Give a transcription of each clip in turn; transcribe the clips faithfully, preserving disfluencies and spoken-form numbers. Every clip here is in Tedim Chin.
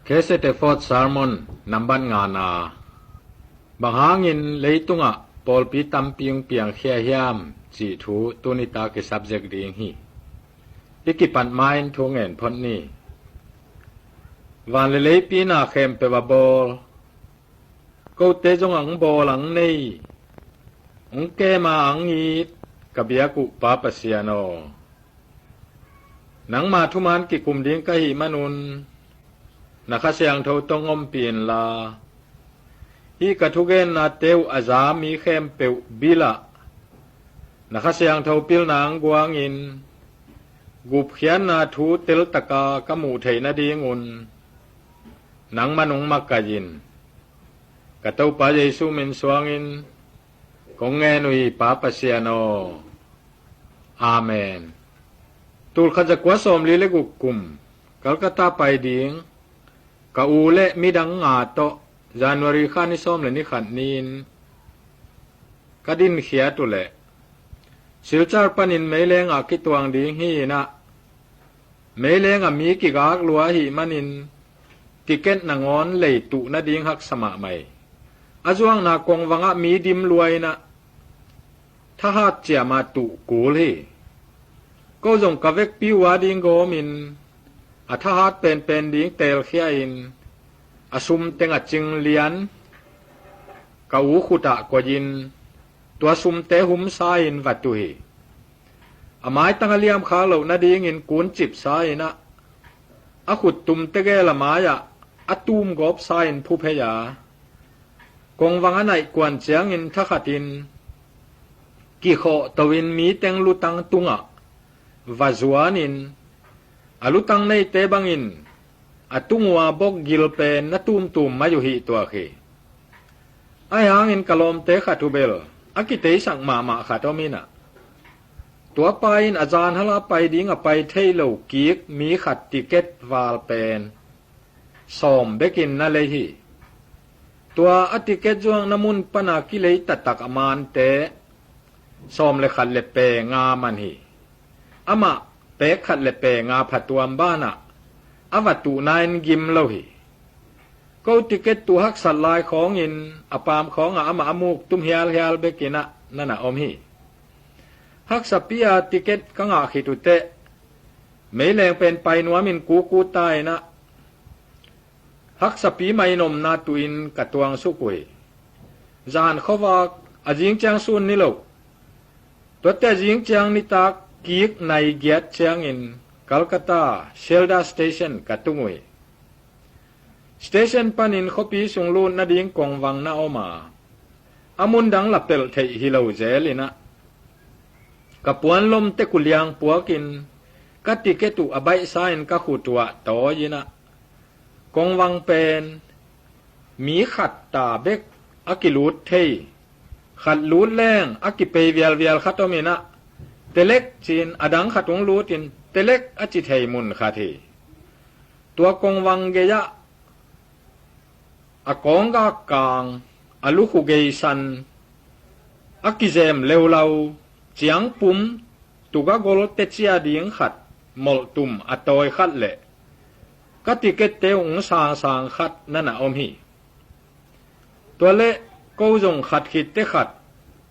K S T Ford Sermon nambat ngana. Bang hangin leitungah pawlpi tampi hong piangkhia hiam cih thu tuni tak i subject ding hi. I kipat ma-in thu ngen phot ni. Van le leipi na khempeuh a bawl, kote zong ang bawl ang nei, ang kema ang it, ka biak uh Pa Pasian aw, nangma thuman kikum ding ka hih manun na Kha Siangtho tawh hong ompih inla, hih ka thugennate uh a za mi khempeuh bilah na Kha Siangtho pilna ang guangin gupkhiatna thu teltaka ka muh theih nadingun nangman hong makaih in. Ka Topa Jesu min suangin kong ngen uh hi Pa Pasian aw. Amen. Tulkhat zakua sawmli le guk kum Calcutta pai ding ka u le midang nga tawh January kha ni sawm le ni khat ni-in ka dinkhiat uh leh Silchar panin meilengah kituang ding hi inah, meilengah mi kigak lua ahih manin ticket nangawn lei tuh nading haksa mahmah hi. A zuakna kongvangah mi dim lua inah thahat ciamah tuh kul hi. Ko zong ka vekpi uh a ding gawmin a thahat penpen ding teelkhia in a sum teng a cing lian ka u khutah koihin tua sumte humsa-in va tuh hi. A maitang a liamkhak loh nadingin kuncipsa inah a khuttum tegel a mai-ah a tumgawpsa-in phuphei a, kongvang a naihkuan ciangin thakhatin kikhawhto-in miteng lutang tungah va zuanin a lutang neite bangin a tung uh a bokgil pen na tumtum mai uh hih tuak hi. Ahi hangin ka lawmte khat uh bel a kiteisak mahmah khat om inah, tua pa in a zanhala pai ding a pai thei lo kik mi khat ticket val pen sawm bekin na lei hi. Tua a ticket zuakna mun pana kilei taktak a mante sawm le khat le pe nga man hi. Amah pek khat le pe nga phatuam banah a va tuhna in gim lo hi. Ko ticket tuh haksat lai khawngin a pam khawngah amah a muk tum hialhial bekinah na na om hi. Haksapi-a ticket ka ngah khit uh teh meileng pen pai nuamin kuku ta inah haksapi mah in omna tuhin ka tuangsuk uh hi. Zan khuavak a zingciang sun ni lo, tuate a zingciang nitak kik nai giat ciangin Calcutta Sealdah Station ka tung uh hi. Station panin khuapi sung lut nading kongvang na om a, a mundang la pelh theih hi lo zel inah ka puanlom tek uh liangpuakin ka ticket uh a baihsa-in ka khut uh ah tawi inah, kongvang pen mi khat ta bek a kilut thei, khat lut leng a kipei vialvial khat om inah, telek ci-in a dang khat hong lutin telek a ci thei mun khat hi. Tua kongvang gei-ah a kawnggak kang, a lukhu geisan, a kizem leulau, ciangpum, tuga gol tecia ding khat, molhtum a tawi khat le ka ticket-te uh hong sangsang khat na na om hi. Tua le ko zong khat khit teh khat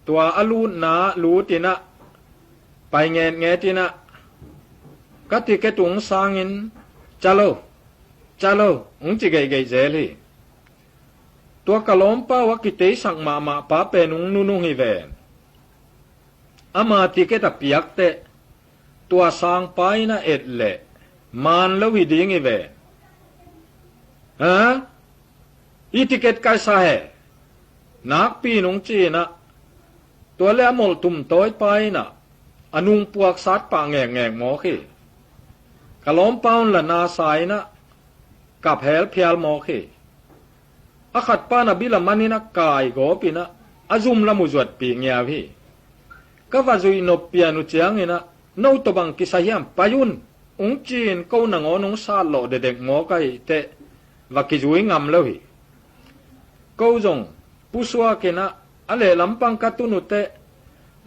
tua a lutna lut inah pai ngetnget inah ka ticket uh hong sangin, "Calo, calo," hong ci geihgeih zel hi. Tua ka lawmpa uh a kiteisak mahmah pa pen hong nunung hi ven. Ama ticket a piak teh tua sangpa in a et leh maan lo hi ding hi ve. Ha? Hih ticket kaisa he. Nakpi in hong ci-in ah, tua le a molhtum tawipa in ah a nungpuak sat pah ngekngek mawk hi. Ka lawmpa un la nasa in ah kap hel phial mawk hi. A khat pan a bil a man in a kai gawp in ah a zum lam uh zuatpih ngiau hi. Ka va zuih nop pian uh ciangin ah, "No tawh bang kisa hiam, pai un," hong ci-in ko nangawn hong sat lawh dedek mawk ahih teh va kizui ngam lo hi. Ko zong pusuak in ah a lehlam pang ka tun uh teh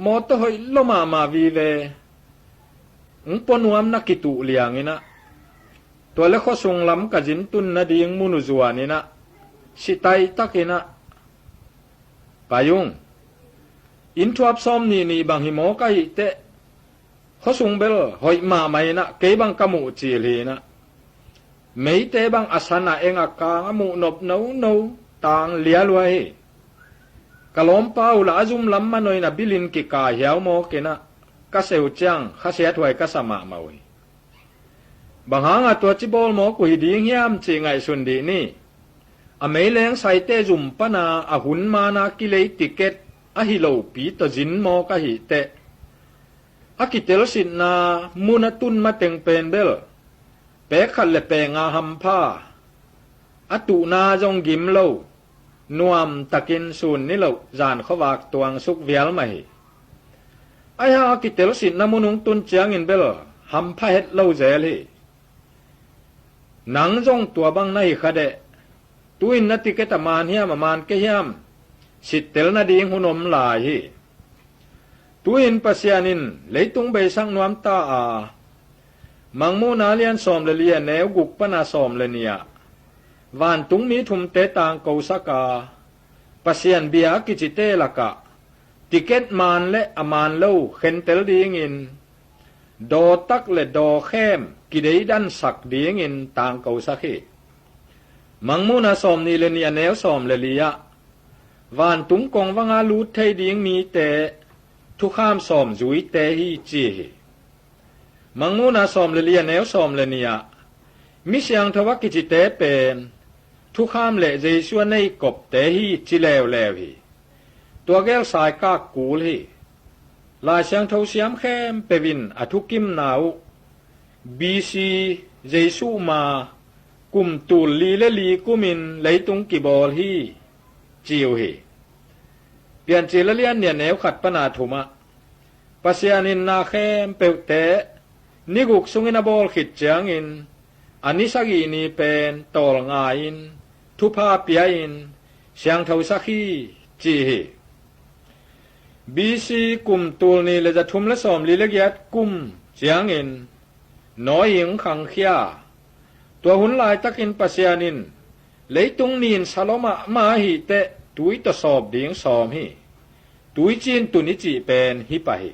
mawtaw hoih lua mahmah vive, hong pua nuam na kituh liang in ah, Tua le khuasung lam ka zintun nading mun uh zuan in ah, sitaih takin ah, pai ung. Inn thuap sawm nih nih bang hi maw ka hih teh, khuasung bel hoih mahmah in ah, kei bang ka muh cil hi in ah, meite bang a san a eng a kang a muh nop nono, tang lialua hi. Ka lawmpa uh lah a zum lam manawh in a bilin kikai hiau mawk in ah, ka seu ciang khasiathuai ka sa mahmah uh hi. Bang hanga tua ci bawl mawk uh hi ding hiam cih ngaihsun dih ni. A meileng saite zum pana a hun mana kilei ticket a hi lopi tawh zin mawk ahih teh, a kitelsitna mun a tun mateng pen bel, pek khat le pek nga hampha, a tuhna zong gim lo, nuam takin sun ni loh zan khuavak tuangsuk vial mah hi. Ahi hang a kitelsitna mun hong tun ciangin bel hampha het lo zel hi. Nang zong tua bang na hi kha deh. Tu-in na ticket a man hiam a man kei hiam, sittel nading hun om lai hi. Tu-in Pasian in leitung beisak nuam ta a, Mangmuhna lian sawm le li a neu guk pana sawm le nih ah, vantungmi thumte tangkosak a, Pasian bia a kicite lakah ticket man le a man lo khentel dingin, dawtak le dawkhem kideidansak dingin tangkosak hi. Mangmuhna sawm nih le nih a neu sawm le li ah, vantung kongvanga lut thei ding mite thukham sawm zuite hi ci hi. Mangmuhna sawm le li a neu sawm le nih ah, mi siangtho a kicite pen thukham le Jesu a nei kopte hi ci leuleu hi. Tua gel saikak kul hi. Lai Siangtho siam khempeuh in a thukimna uh, B C Jesu ma kum tul li le li kumin leitung kibawl hi ci uh hi. Piancil a lian nih a neu khat pana thum ah, Pasian in na khempeuhte ni guk sungin a bawl khit ciangin, a ni sagih ni pen tawlnga-in, thupha pia-in, siangthosak hi ci hi. B C kum tul nih le za thum le sawm li le giat kum ciangin, Noah in khangkhia. Tua hun laitakin Pasian in, leitung nin sa lua mahmah ahih teh tui tawh sawp ding sawm hi. Tuiciin tun i cih pen hi pah hi.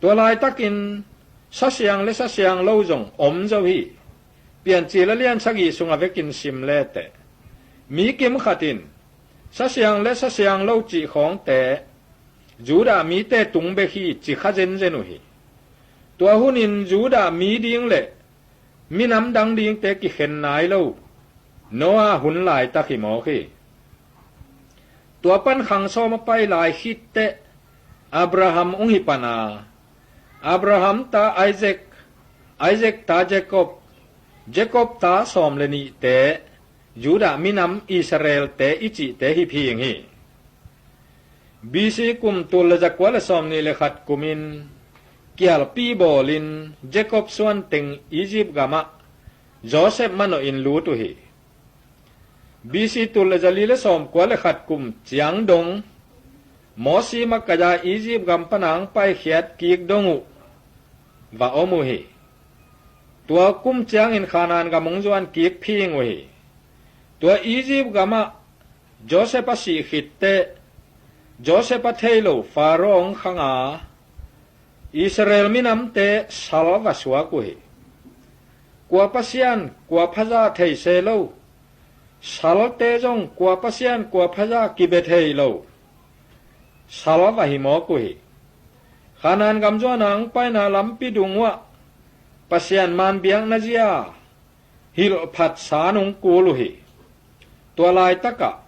Tua laitakin sasiang le sasiang lo zong om zo hi. Piancil a lian sagih sungah vekin sim leteh, mi kim khat in sasiang le sasiang lo cih khawngte Judah mite tung bek hi ci kha zenzen uh hi. Tua hunin Judah mi ding le minam dang dingte kikhen nai lo Noah hun laitak hi mawk hi. Tua pan khang sawm a pai lai khitteh Abraham hong hi pan a, Abraham ta Isaac, Isaac ta Jacob, Jacob ta sawm le nihte, Judah minam Israelte i cihte hi phing hi. B C kum tul le za kua le sawm nih le khat kumin kialpi bawlin Jacob suanteng Egypt gamah Joseph manawhin lut uh hi. B C tul le za li le sawm kua le khat kum ciang dong Mosi makaih a Egypt gam pana hong paikhiat kik dong uh va om uh hi. Tua kum ciangin Khanaan gam hong zuan kik phing uh hi. Tua Egypt gamah Joseph a sih khitteh, Joseph a thei lo Pharaoh hong khang a, Israel minamte sal va suak uh hi. Kua Pasian kua phaza thei se lo, salte zong kua Pasian kua phaza kibia thei lo sal va hi mawk uh hi. Khanaan gam zuan a hong paina lampi dung uah Pasian man biakna zia hilhphat san hong kul uh hi. Tua laitakah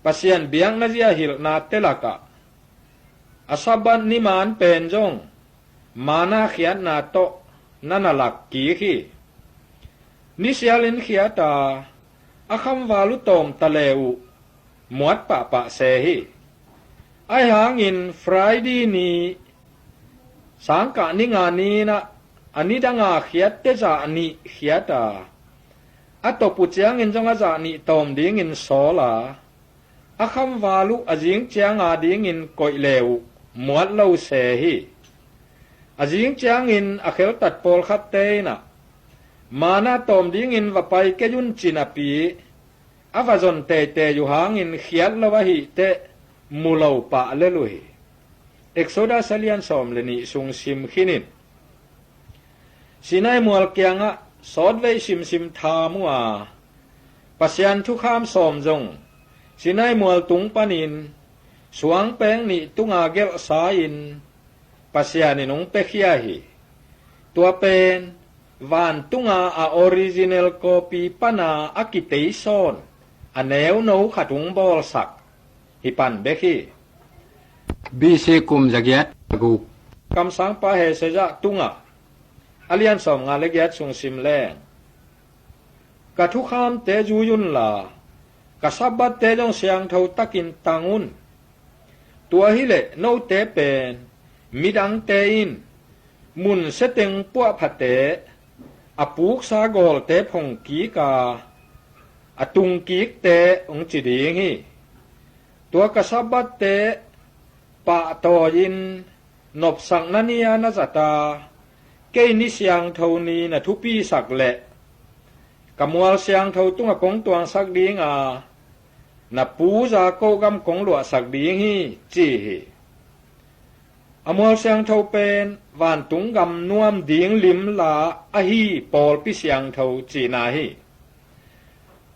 Pasian biakna zia hilhnate lakah a Sabbath ni man pen zong manna khiatna tawh na na lak kik hi. Nisialin khiat a, a khamval uh tawm ta le uh muat pahpah se hi. Ahi hangin Friday ni, sangkah ni nga ni-in ah a nidanga khiatte zah nih khiat a, a tawp uh ciangin zong a zah nih tawm dingin sawl a, a khamval uh a zing cianga dingin koih le uh muat lo se hi. A zing ciangin a kheltat pawlkhatte in ah Manna tawm dingin va pai kei un ci napi, a va zon teitei uh hangin khiat lo ahih teh mu lo pah lel uh hi. Exodus a lian sawm le nih sung sim khin in. Sinai mual kiangah sawtvei simsim tham uh a, Pasian thukham sawm zong Sinai mual tung panin suangpeng nih tunga gelhsa-in Pasian in hong piakhia hi. Tua pen vantunga a original copy pana a kiteisawn a neuno khat hong bawlsak hi pan bek hi. B C kum zagiat a guk. Kamsangpa Hesekiah tungah a lian sawmnga le giat sung sim leng, ka thukhamte zui unla, ka Sabbath-te zong siangtho takin tang un. Tua hileh note pen midangte in mun seteng puahphate, a puksa gawlte phongkik a, a tungkikte hong ci ding hi. Tua ka Sabbath-te pahtawi-in nopsakna ni-a na zat a, kei ni siangtho ni na thupisak leh ka mual siangtho tungah kong tuangsak ding a, na pu Jakob gam kong luahsak ding hi, ci hi. A mual siangtho pen vantung gam nuam ding lim la ahi pawlpi siangtho cihna hi.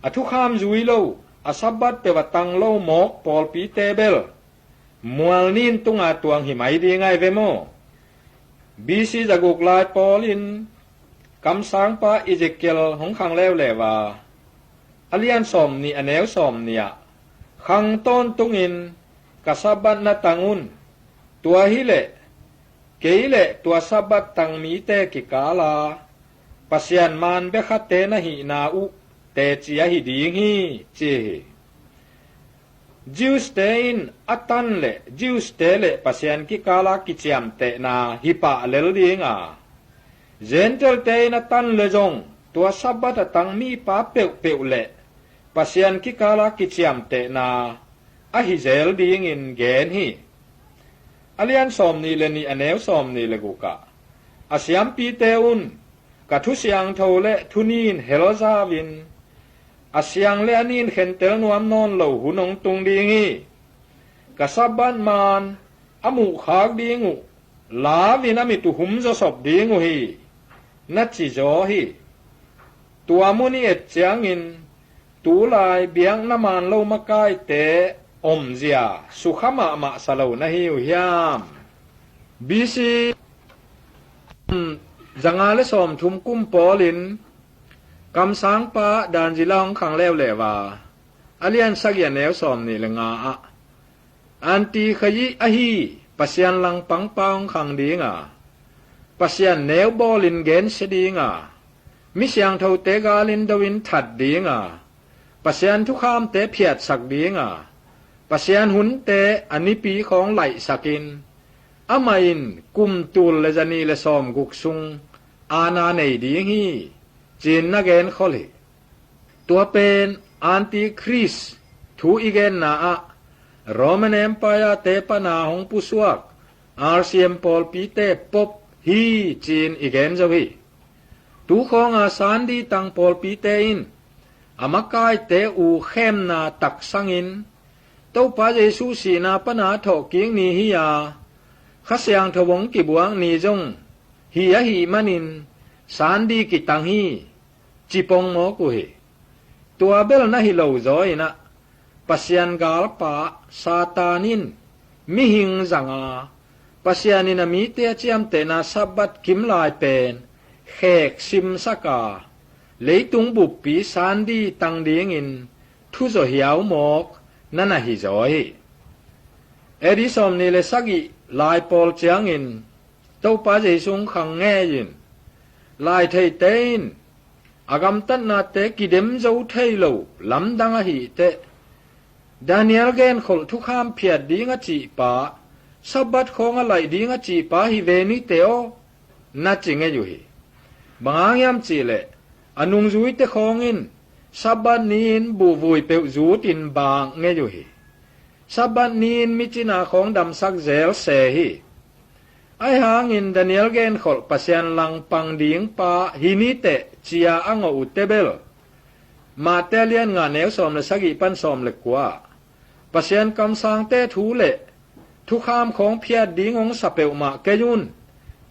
A thukham zui lo, a Sabbath peuh a tang lo mawk pawlpite bel mual nin tunga tuang hi mai ding ahi ve maw? B C zaguk lai pawlin kamsangpa Ezekiel hong khang leuleu a, a lian sawm nih a neu sawm nih ah, khang tawntungin ka Sabbath na tang un. Tua hileh kei le tua Sabbath tang mite kikala Pasian man biakhate na hihna uh teci ahi ding hi, ci hi. Jews-te in a tan le Jews-te le Pasian kikala kiciamtehna hi pah lel ding a, Gentile-te in a tan le zong tua Sabbath a tang mipa peuhpeuh le Pasian kikala kiciamtehna ahi zel dingin gen hi. A lian sawm nih le nih a neu sawm nih le guk ah, a siampite un ka thu siangtho le thu nin helzau-in, a siang le a nin khentel nuam nawn lo hun hong tung ding hi. Ka Sabbath man a muhkhak ding uh lau-in a mit uh hum zawsop ding uh hi, na ci zaw hi. Tua mun i et ciangin tulai biakna man lo makaite omzia sukha mahmah sa lo na hi uh hiam? B C zanga le sawmthum kum pawlin kamsangpa Daniel hong khang leuleu a, a lian sagih a neu sawm nih le nga ah, Antikhayih ahi Pasian langpangpa hong khang ding a, Pasian neu bawlin gensia ding a, mi siangthote galin do-in that ding a, Pasian thukhamte phiatsak ding a, Pasian hunte a nipi khawng laihsakin, amah in kum tul le zanih le sawmguk sung aana nei ding hi, ci-in na genkhol hi. Tua pen Antichrist thu i genna ah Roman Empire-te pana hong pusuak R C M pawlpite pop hi, ci-in i gen zo hi. Tu khawnga sandi tang pawlpite in a makaite uh khemna taksangin, Topa Jesu sihna pana thawhkik ni hi a, Kha Siangtho hong kibuak ni zong hi ahih manin sandi kitang hi, ci pongmawk uh hi. Tua bel na hi lo zaw-in ah, Pasian galpa Satan in mihing zanga, Pasian in a mite a ciamtehna Sabbath kimlai pen khek simsak a, leitung buppi sandi tang dingin thuzaw hiau mawk na na hi zaw hi. A D sawm nih le sagih lai pawl ciangin Topa Jesu hong khang ngei-in, laitheite in a gamtatnate kidem zo thei lo lamdang ahih teh, Daniel genkholh thukham phiat ding a cihpa, Sabbath khawng a laih ding a cihpa hi ve ni teh aw, na ci ngei uh hi. Bang hang hiam cihleh, a nungzuite khawng in Sabbath ni-in buhvui peuh zutin baak ngei uh hi. Sabbath ni-in mi cina khawng damsak zel se hi. Ahi hangin Daniel genkholh Pasian langpang dingpa hi niteh cia a ngawh uh tebel, Mate lian nga neu sawm le sagih pan sawm le kua, Pasian kamsangte thu le thukham khawng phiat ding hong sa peuhmah kei un,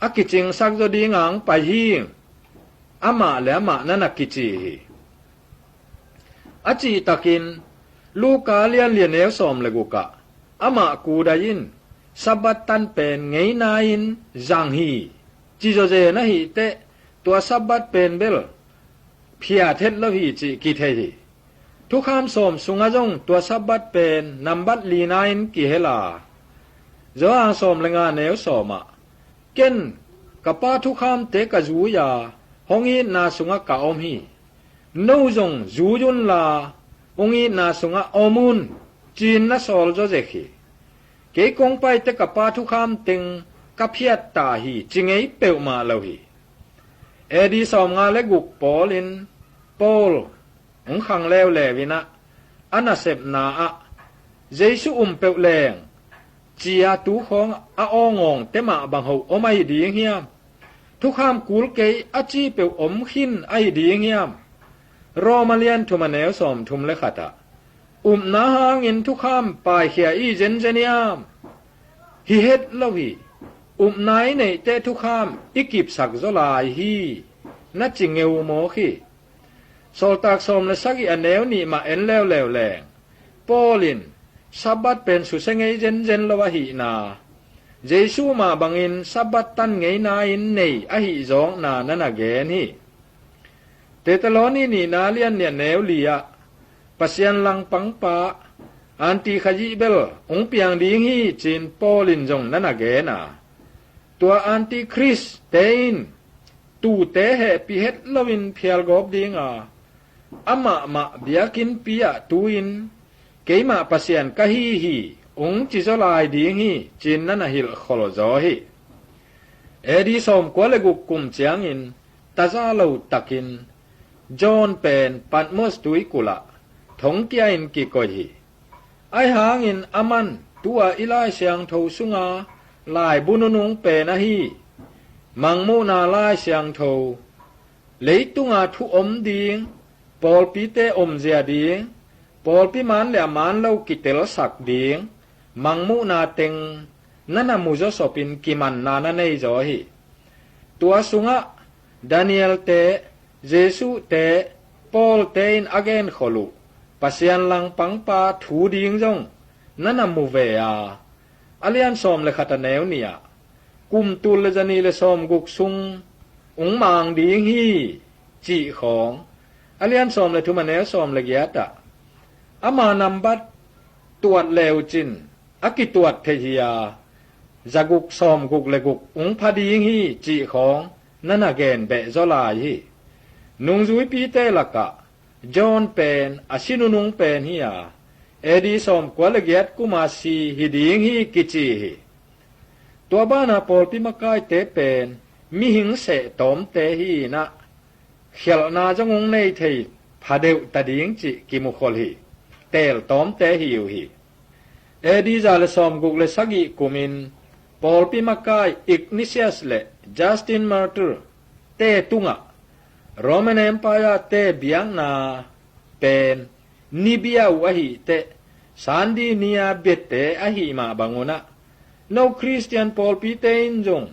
a kicingsak zaw ding ang pai hing, amah le amah na na kici hi. A cihtakin Luka lian lian neu sawm le gukah amah kudai in Sabbath tan pen ngeina in zang hi, ci zawzen ahih teh tua Sabbath pen bel phiat het lo hi cih kithei hi. Thukham sawm sungah zong tua Sabbath pen nambat lina in kihel a, Johan sawm le nga neu sawmah, ken ka Pa thukhamte ka zui a, hong itna sungah ka om hi. No zong zui unla hong itna sungah om un, ci-in na sawl zawzek hi. Kei kong paite ka Pa thukham teng ka phiat ta hi, ci ngei peuhmah lo hi. A D sawmnga le guk Paul in, Paul hong khang leuleu in ah, a nasepna ah Jesu um peuh leng, cia tu khawng a awngawngte mah bang hoh om ahi ding hiam? Thukham kul kei a ci peuh om khin ahi ding hiam? Roma lian thum a neu sawm thum le khatah, upna hangin thukham paikhia i zenzen hiam? Hi het lo hi. Upna i neihteh thukham i kipsak zaw lai hi, na ci ngeu mawk hi. Sawltak sawm le sagih a neu nih mah en leuleu leng, Paul in Sabbath pen susia ngei zenzen lo ahihna, Jesu mah bangin Sabbath tan ngeina in nei ahih zawkna na na gen hi. Tetaloni nihna lian nih a neu li ah, Pasian langpangpa Antikhazih bel hong piang ding hi, ci-in Paul in zong na na gen a, tua Antikhrist-te in tuute hehpih het loin phialgawp ding a, amah mah biakinnpi ah tu-in keimah Pasian ka hi hi, hong ci zaw lai ding hi, ci-in na na hilhkhol zaw hi. A D sawmkua le guk kum ciangin taza lo takin John pen Patmos tuikulh ah thongkia-in kikoih hi. Ahi hangin aman tu-a i Lai Siangtho sunga laibu nunung pen ahi Mangmuhna Lai Siangtho, leitunga thu om ding, pawlpite omzia ding, pawlpi man le a man lo kitelsak ding Mangmuhna teng na na mu zawsopin kimanna na nei zaw hi. Tua sungah Daniel-te, Jesu-te, Paul-te in a genkhol uh Pasian langpangpa thu ding zong na na mu ve a, a lian sawm le khat a neu nih ah, kum tul le zanih le sawmguk sung hong mang ding hi, cih khawng, a lian sawm le thum a neu sawm le giat ah, ama nambat tuat leucin a kituat theih hi a, zaguk sawmguk le guk hong pha ding hi, cih khawng na na gen beh zaw lai hi. Nungzuipite lakah John pen a si nunung pen hi a, A D sawmkua le giat kuma si hi ding hi, kici hi. Tua bana pawlpi makaite pen mihing seh tawmte hi in ah, khialhna zong hong nei thei, pha deuh ta ding cih kimukhol hi. Teel tawmte hi uh hi. A D za le sawmguk le sagih kumin pawlpi makai Ignatius le Justin Martyr-te tungah Roman Empire-te biakna pen ni bia uh ahih teh, Sunday ni-a biate ahih mah bangun ah, no Khristian pawlpite in zong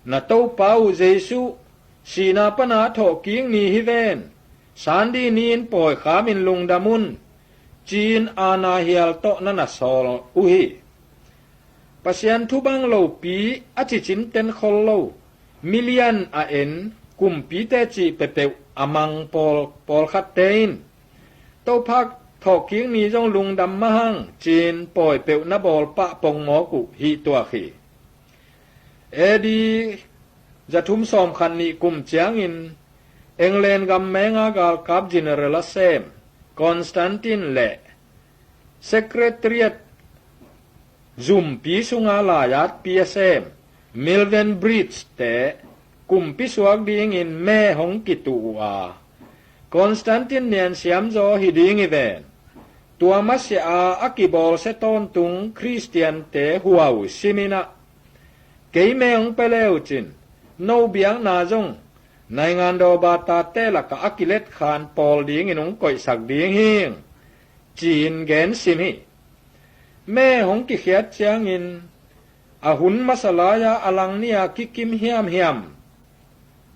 na Topa uh Jesu sihna pana thawhkik ni hi ven, Sunday ni-in pawikhamin lungdam un, ci-in aana hial tawh na na sawl uh hi. Pasian thu bang lopi a cicin ten khol lo, milian a en kumpite cih pepeuh a mang pawl, pawlkhatte in Topa thawhkik ni zong lungdam mahang, ci-in pawi peuh na bawl pah pongmawk uh hih tuak hi. A D za thum sawmkhat nih kum ciangin England gam menga galkap general a sem Constantine le Secretariat zumpi sunga lai-atpi a sem Milvenbridge-te kumpi suak dingin me hong kituh uh a, Constantine niansiam zaw hi ding hi ven. Tua masiah a kibawlsia tawntung Khristiante huau simin ah, Kei me hong pia le uh cin, no biakna zong naingan dawbatate lakah a kiletkhan pawl dingin hong koihsak ding hing, ci-in gensim hi. Me hong kikhiat ciangin a hun masa lai-a a lang ni-a kikim hiamhiam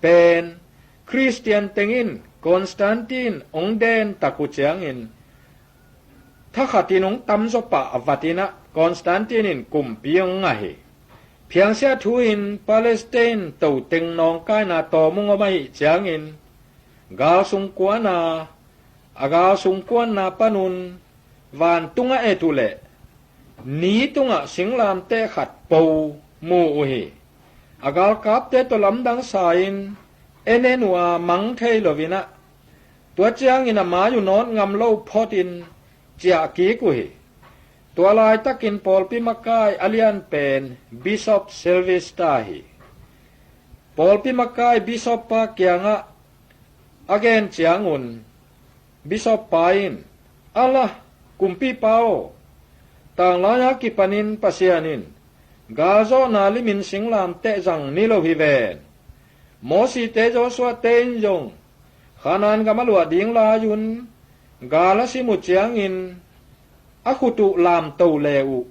pen Khristian teng in Constantine hong den tak uh ciangin thakhatin hong tamzaw pah a vatinah Constantine in kumpi hong ngah hi. Phiangsiah thu-in Palestine toteng nawngkaina tawm hong om ahih ciangin gal sungkuana, a gal sungkuanna panun vantung a et uh leh ni tungah singlamteh khat po mu uh hi. A galkapte tawh lamdang sa-in en en uh a mang thei loinah tua ciangin a mai uh nawt ngam lo photin ciah kik uh hi. Tua laitakin pawlpi makai a lian pen Bishop Sylvester hi. Pawlpi makai Bishop pa kiangah a gen ciangun Bishop pa in, "Ala, kumpipa aw, tanglai-a kipanin Pasian in galzawhna limin singlamteh zang ni lo hi ven. Mosite Joshua te in zong Khanaan gam a luah ding lai-un gal a sim uh ciangin a khut uh lamto le uh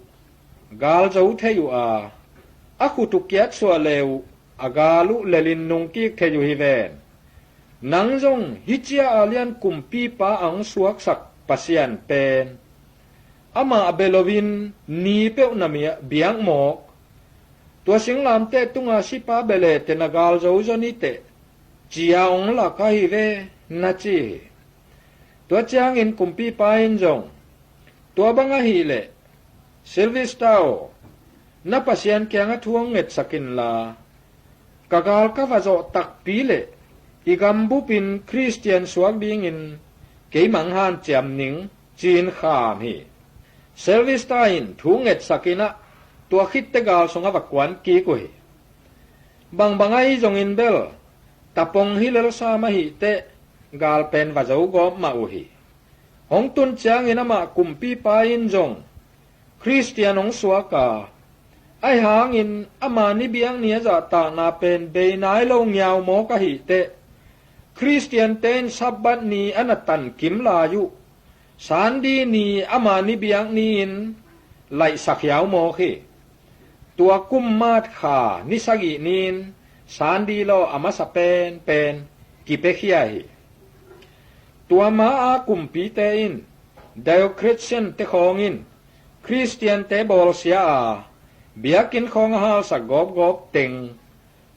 gal zo thei uh a, a khut uh kiatsuah le uh a gal uh lelin nungkik thei uh hi ven. Nang zong hih cia a lian kumpipa a hong suaksak Pasian pen amah bia loin ni peuh na biak mawk, tua singlamteh tunga sipa bia le teh na gal zo zaw ni teh, ci-a hong lak ahi ve," na ci hi. Tua ciangin kumpipa in zong, "Tua bang ahih leh, Sylvester aw, na Pasian kiangah thu hong ngetsak inla, ka gal ka va zawh takpi leh i gambupin Khristian suak dingin kei manghan ciam ning," ci-in kham hi. Sylvester in thu ngetsak inah tua khitte gal sungah va kuan kik uh hi. Bangbang ahi zongin bel tapong hi lel sam ahih teh gal pen va zo gawp mah uh hi. Hong tun ciangin amah kumpipa in zong Khristian hong suak a, ahi hangin ama ni biakni a zahtakna pen bei nai lo ngiau mawk ahih teh, Khristiante in Sabbath ni a na tankim lai uh Sunday ni ama ni biakni-in laihsak hiau mawk hi. Tua kum March kha ni sagih ni-in Sunday law a masa penpen kipiakhia hi. Tua ma-a kumpite in Diocletian te khawng in Khristiante bawlsia a, biakinn khawng a halsak gawpgawp teng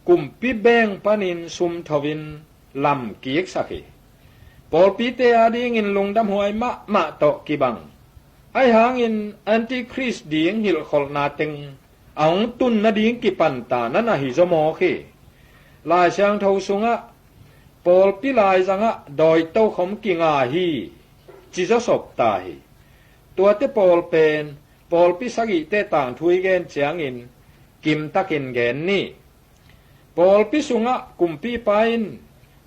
kumpi beng panin sum tho-in lam kiksak hi. Pawlpite adingin lungdamhuai mahmah tawh kibang, ahi hangin Antichrist ding hilhkholhna teng a hong tun nading kipanta na na hi zaw mawk hi. Lai Siangtho sungah pawlpi laizangah dawi tokhom kinga hi, ci zawsop ta hi. Tuate pawl pen pawlpi sagihte tangthu i gen ciangin kimtakin gen ni. Pawlpi sungah kumpipa in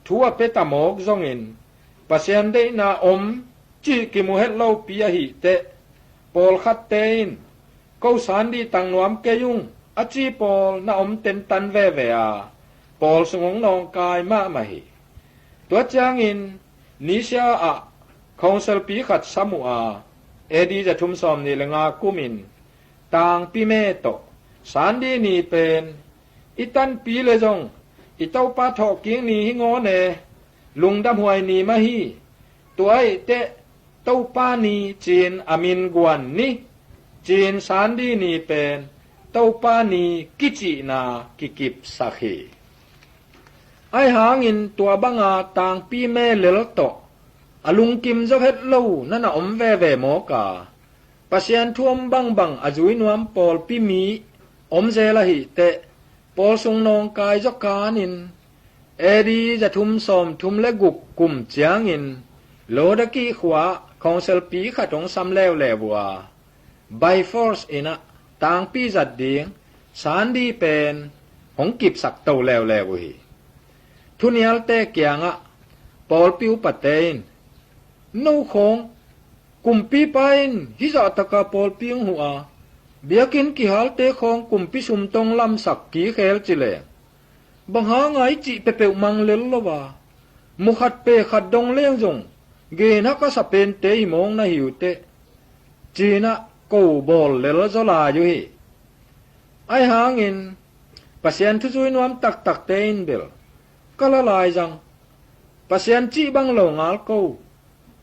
thu a pia ta mawk zongin Pasian deihna om cih kimu het lopi ahih teh, pawlkhatte in, "Ko Sunday tang nuam kei ung," a ci pawl na om tentan veve a, pawl sung hong nawngkai mahmah hi. Tua ciangin Nicaea ah Council pi khat sam uh a, A D za thum sawm nih le nga kumin tangpi me tawh Sunday ni pen i tanpi le zong i Topa thawhkik ni hi ngawn e, lungdamhuai ni mah hi. Tua ahih teh Topa ni ci-in a min guan ni, ci-in Sunday ni pen Topa ni kicihna kikipsak hi. Ahi hangin tua banga tangpi me lel tawh a lungkim zaw het lo na na om veve mawk a, Pasian thu om bangbang a zui nuam pawlpi mi om zel ahih teh, pawl sung nawngkai zaw kanin A D za thum sawm thum le guk kum ciangin Laodicea khua-ah Council pi khat hong sam leuleu uh a, by force inah tangpi zat ding Sunday pen hong kipsak to leuleu uh hi. Thunialte kiangah pawlpi upate in, "No khawng kumpipa in hih zahtaka pawlpi hong huh a, Biakinn kihalte khawng kumpi sumtong lamsak kikhel ci leng, bang hanga i cih peuhpeuh mang lel lo a, mu khat pe khat dong leng zong gen hak a sa pente hi mawng na hi uh teh, ci-in ah ko bawl lel zaw lai uh hi. Ahi hangin Pasian thuzui nuam taktakte in bel ka la lai zang, Pasian cih bang lo ngal ko,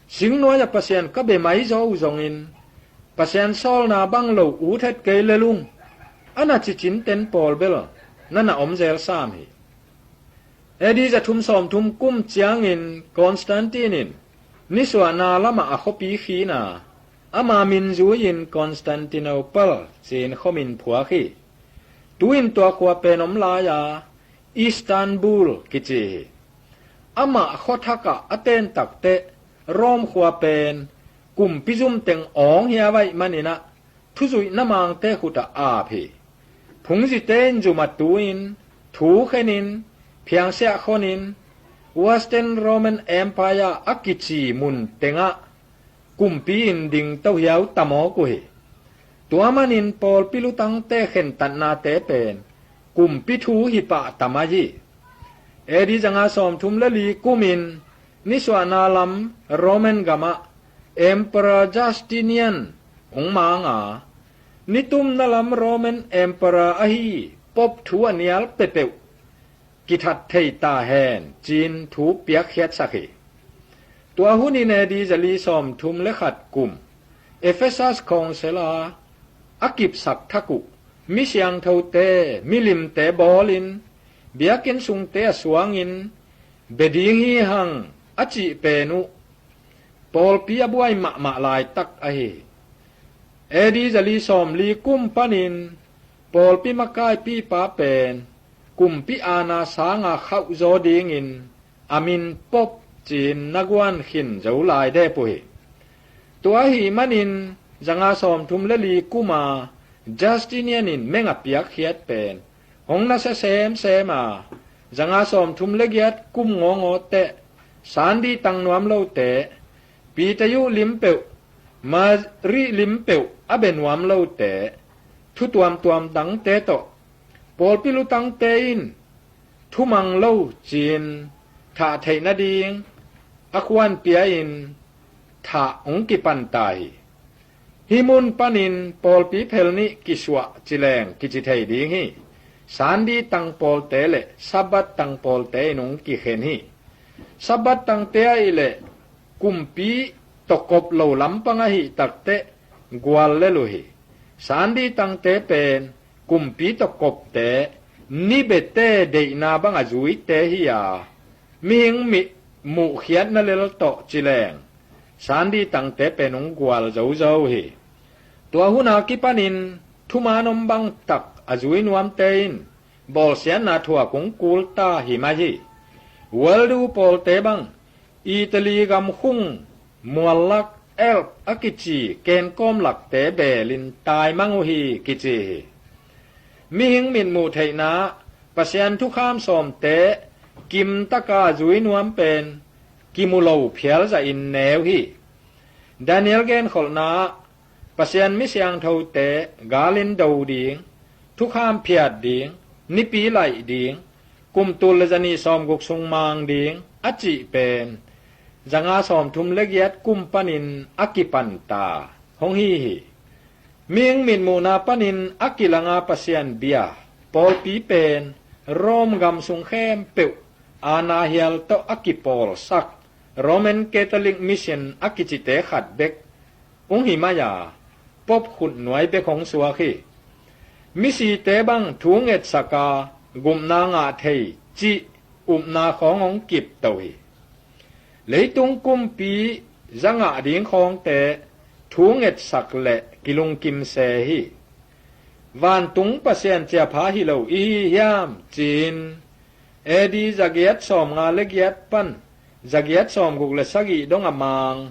singnuai-ah Pasian ka bia mai zaw uh zongin, Pasian sawlna bang lo ut het kei lel ung, a na ci cinten pawl bel na na om zel sam hi. A D za thum sawmthum kum ciangin Constantine in nisuahna lamah a khuapi khin a, ama min zui-in Constantinople ci-in khuamin phuak hi. Tu-in tua khua pen om lai-a Istanbul kici hi. Amah khuathak ah a ten takteh Rome khua pen kumpi zum teng awng hiau ahih manin ah thuzuihna mangte khut ah ap hi. Phungzite in zum a tu-in, thu khenin, phiangsiah khonin, Western Roman Empire a kici mun tengah kumpi in dingto hiau ta mawk uh hi. Tua manin pawlpi lutangte khentatnate pen kumpi thu hi pah ta mai hi. A D zanga sawmthum le li kumin nisuahna lam Roman gamah Emperor Justinian hong mang a, nitumna lam Roman Emperor ahi Pope thu a nial peuhpeuh kithat thei ta hen ci-in thu piakkhiatsak hi. Tua hunin A D zali sawmthum le khat kum Ephesus khawngsel a a kipsak thak uh mi siangthote, milimte bawlin biakinn sungte a suangin bia ding hi hang a cih pen uh pawlpi a buai mahmah laitak ahi hi. A D zali sawmli kum panin pawlpi makaipipa pen kumpi aana sanga khauhzaw dingin a min Pope ci-in na guan khin zo lai dep uh hi. Tua ahih manin zanga sawmthum le li kuma Justinian in meng a piakkhiat pen hong nasia semsem a, zanga sawmthum le giat kum ngawngawteh, sandi tang nuam lote, Peter uh lim peuh, Mary lim peuh a bia nuam lote, thu tuamtuam dangte tawh pawlpi lutangte in thumang lo ci-in thah theih nading a khuan pia-in thah hong kipan ta hi. Hih mun panin pawlpi phel nih kisuah ci leng kici thei ding hi. Sandi tang pawlte le Sabbath tang pawlte in hong kikhen hi. Sabbath tangte ahih leh kumpi tawh kop lo lampang ahih takteh gual lel uh hi. Sandi tangte pen kumpi tawh kopte, ni biate deihna bang a zuite hi a, mihing mit muhkhiatna lel tawh ci leng sandi tangte pen hong gual zozo hi. Tua hun a kipanin thuman om bangtak a zui nuamte in bawlsiatna thuak hong kul ta hi mai hi. World War pawlte bang Italy gam khung muallak Alps a kici kenkawm lakte beelin taimang uh hi kici hi. Mihing mitmuh theihna Pasian thukham sawmte kimtaka zui nuam pen kimu lo phial zahin neu hi. Daniel genkholhna ah Pasian mi siangthote galin do ding, thukham phiat ding, nipi laih ding, kum tul le zanih sawmguk sung mang ding a cih pen zanga sawmthum le giat kum panin a kipanta hong hi hi. Mihing mitmuhna panin a kilanga Pasian bia pawlpi pen Rome gam sung khempeuh aana hial tawh a kipawlsak Roman Catholic Mission a kicite khat bek hong hi mai-a, Pope khutnuai bek hong suak hi. Misite bang thu ngetsaka gupna ngah thei cih upna khawng hong kipto hi. Leitung kumpi za ngah ding khawngte thu ngetsak le kilungkim se hi. Vantung Pasian ciapha hi lo i hi hiam ci-in A D zagiat sawmnga le giat pan zagiat sawmguk le sagih dong a mang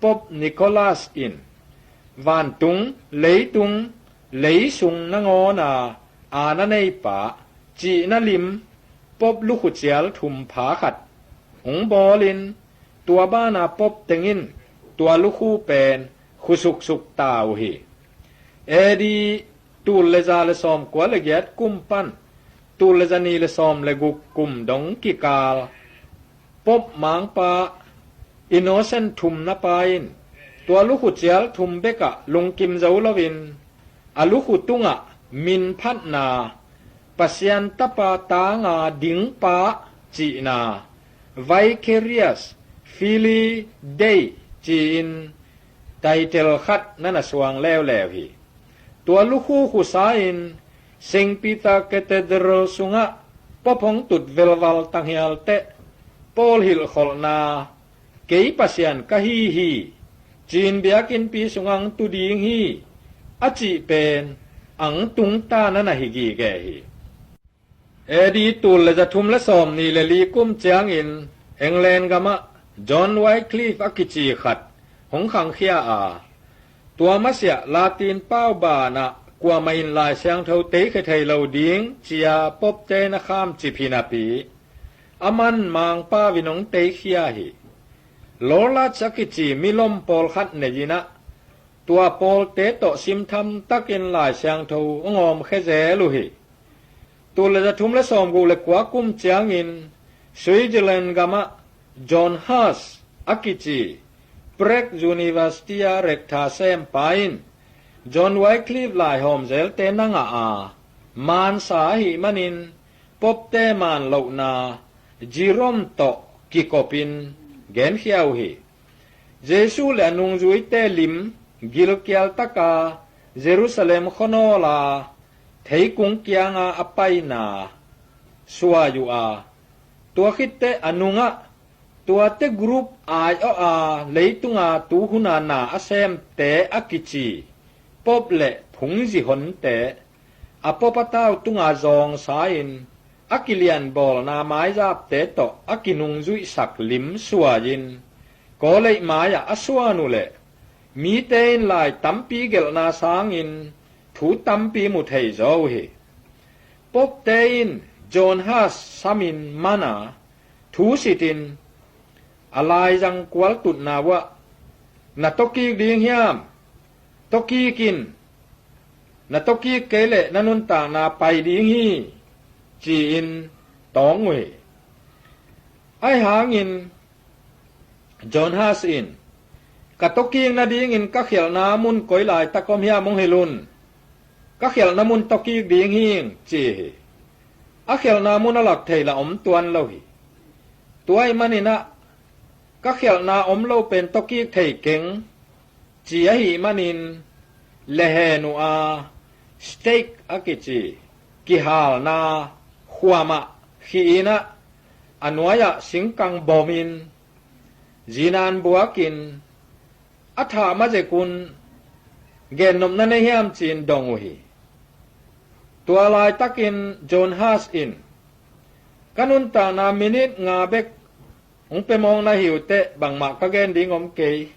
Pope Nicholas in vantung, leitung, leisung nangawna aana neipa cihna lim Pope lukhu cial thumpha khat hong bawlin tua bana Pope teng in tua lukhu pen khusuksuk ta uh hi. A D tul le za le sawm kua le giat kum pan tul le za ni le sawm le guk kum dong kikal Pope Mangpa Innocent thumna pa in tua lukhu cial thum bekah lungkim zo loin a lukhu tungah minphatna, Pasian Tapa tanga dingpa cihna, Vicarius Filii Dei ci-in title khat na na suang leuleu hi. Tua lukhu khusa in Saint Peter Cathedral sungah Pope hong tut velval tanghial teh Paul hilhkholhna, "Kei Pasian ka hi hi, ci-in biakinnpi sungah ang tu ding hi," a cih pen ang tungta na na hi gige hi. A D tul le za thum le sawm ni le li kum ciangin England gamah John Wycliffe a kici khat hong khangkhia a, tua masiah Latin pau banah kuamah in Lai Siangtho teikhia thei lo ding cia Pope te na kham cip hi napi, aman Mangpa in hong teikhia hi. Lorlatz a kici milom pawlkhat nei-in ah tua pawlte tawh simtham takin Lai Siangtho hong awmkhia zel uh hi. Tul le za thum le sawm guk le kua kum ciangin Switzerland gamah John Huss a kici Prague University a rector sempa in John Wycliffe laihawm zelte na ngah a, mansa ahih manin Pope te man lohna Jerome tawh kikopin genkhia uh hi. Jesu le a nungzuite lim gilkial taka Jerusalem khuanawl a theikung kianga a paina suai uh a, tua khitteh a nungah tuate group aiawh a leitunga tuhuna na a semte a kici Pope le phungzi honte a Pope a tau tunga zawngsa-in a kilianbawlna maizapte tawh a kinungzuihsak lim suai-in college mai-ah a suan uh leh mite in lai tampi gelhna sangin thu tampi mu thei zaw uh hi. Pope te in John Huss samin man a, thu sitin a laizang kual tutna uah, "Na tawkik ding hiam? Tawkik in. Na tawkik kei leh na nuntakna pai ding hi," ci-in tawng uh hi. Ahi hangin John Huss in, "Ka tawkik nadingin ka khialhna mun koi laitak om hiam hong hilh un. Ka khialhna mun tawkik ding hing," ci hi. A khialhna mun a lak thei la om tuan lo hi. Tua ahih manin ah ka khialhna om lo pen tawkik thei keng, ci ahih manin lehen uh a, stake a kici kihalna khuamah khih in ah, a nuai-ah singkang bomin zinan buakin, a thah ma zek un, "Gennopna nei hiam?" ci-in dong uh hi. Tua laitakin John Huss in, "Ka nuntakna minute nga bek hong pia mawk na hi uh teh bangmah ka gen ding om kei.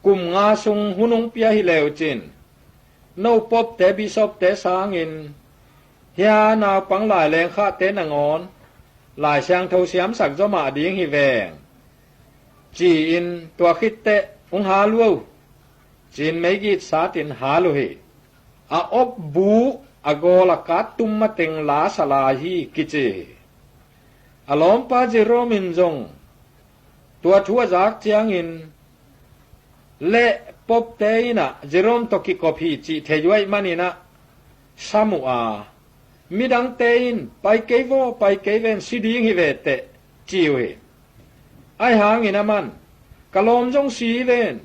Kum nga sung hun hong pia hi le uh cin, no Pope te, Bishop te sangin hia naupang laileng khahte nangawn Lai Siangtho siamsak zaw mah ding hi veng," ci-in, "Tua khitteh hong hal uh o," ci-in meigit satin hal uh hi. A op bu a gawl a kat tum mateng la sa lai hi kici hi. A lawmpa Jerome in zong tua thu a zak ciangin, "Leh Pope te in ah Jerome tawh kikop hi," cih thei uh ahih manin ah sam uh a, midangte in, "Pai kei vaw, pai kei ven, si ding hi ve teh," ci uh hi. Ahi hangin aman, "Ka lawm zong si hi ven,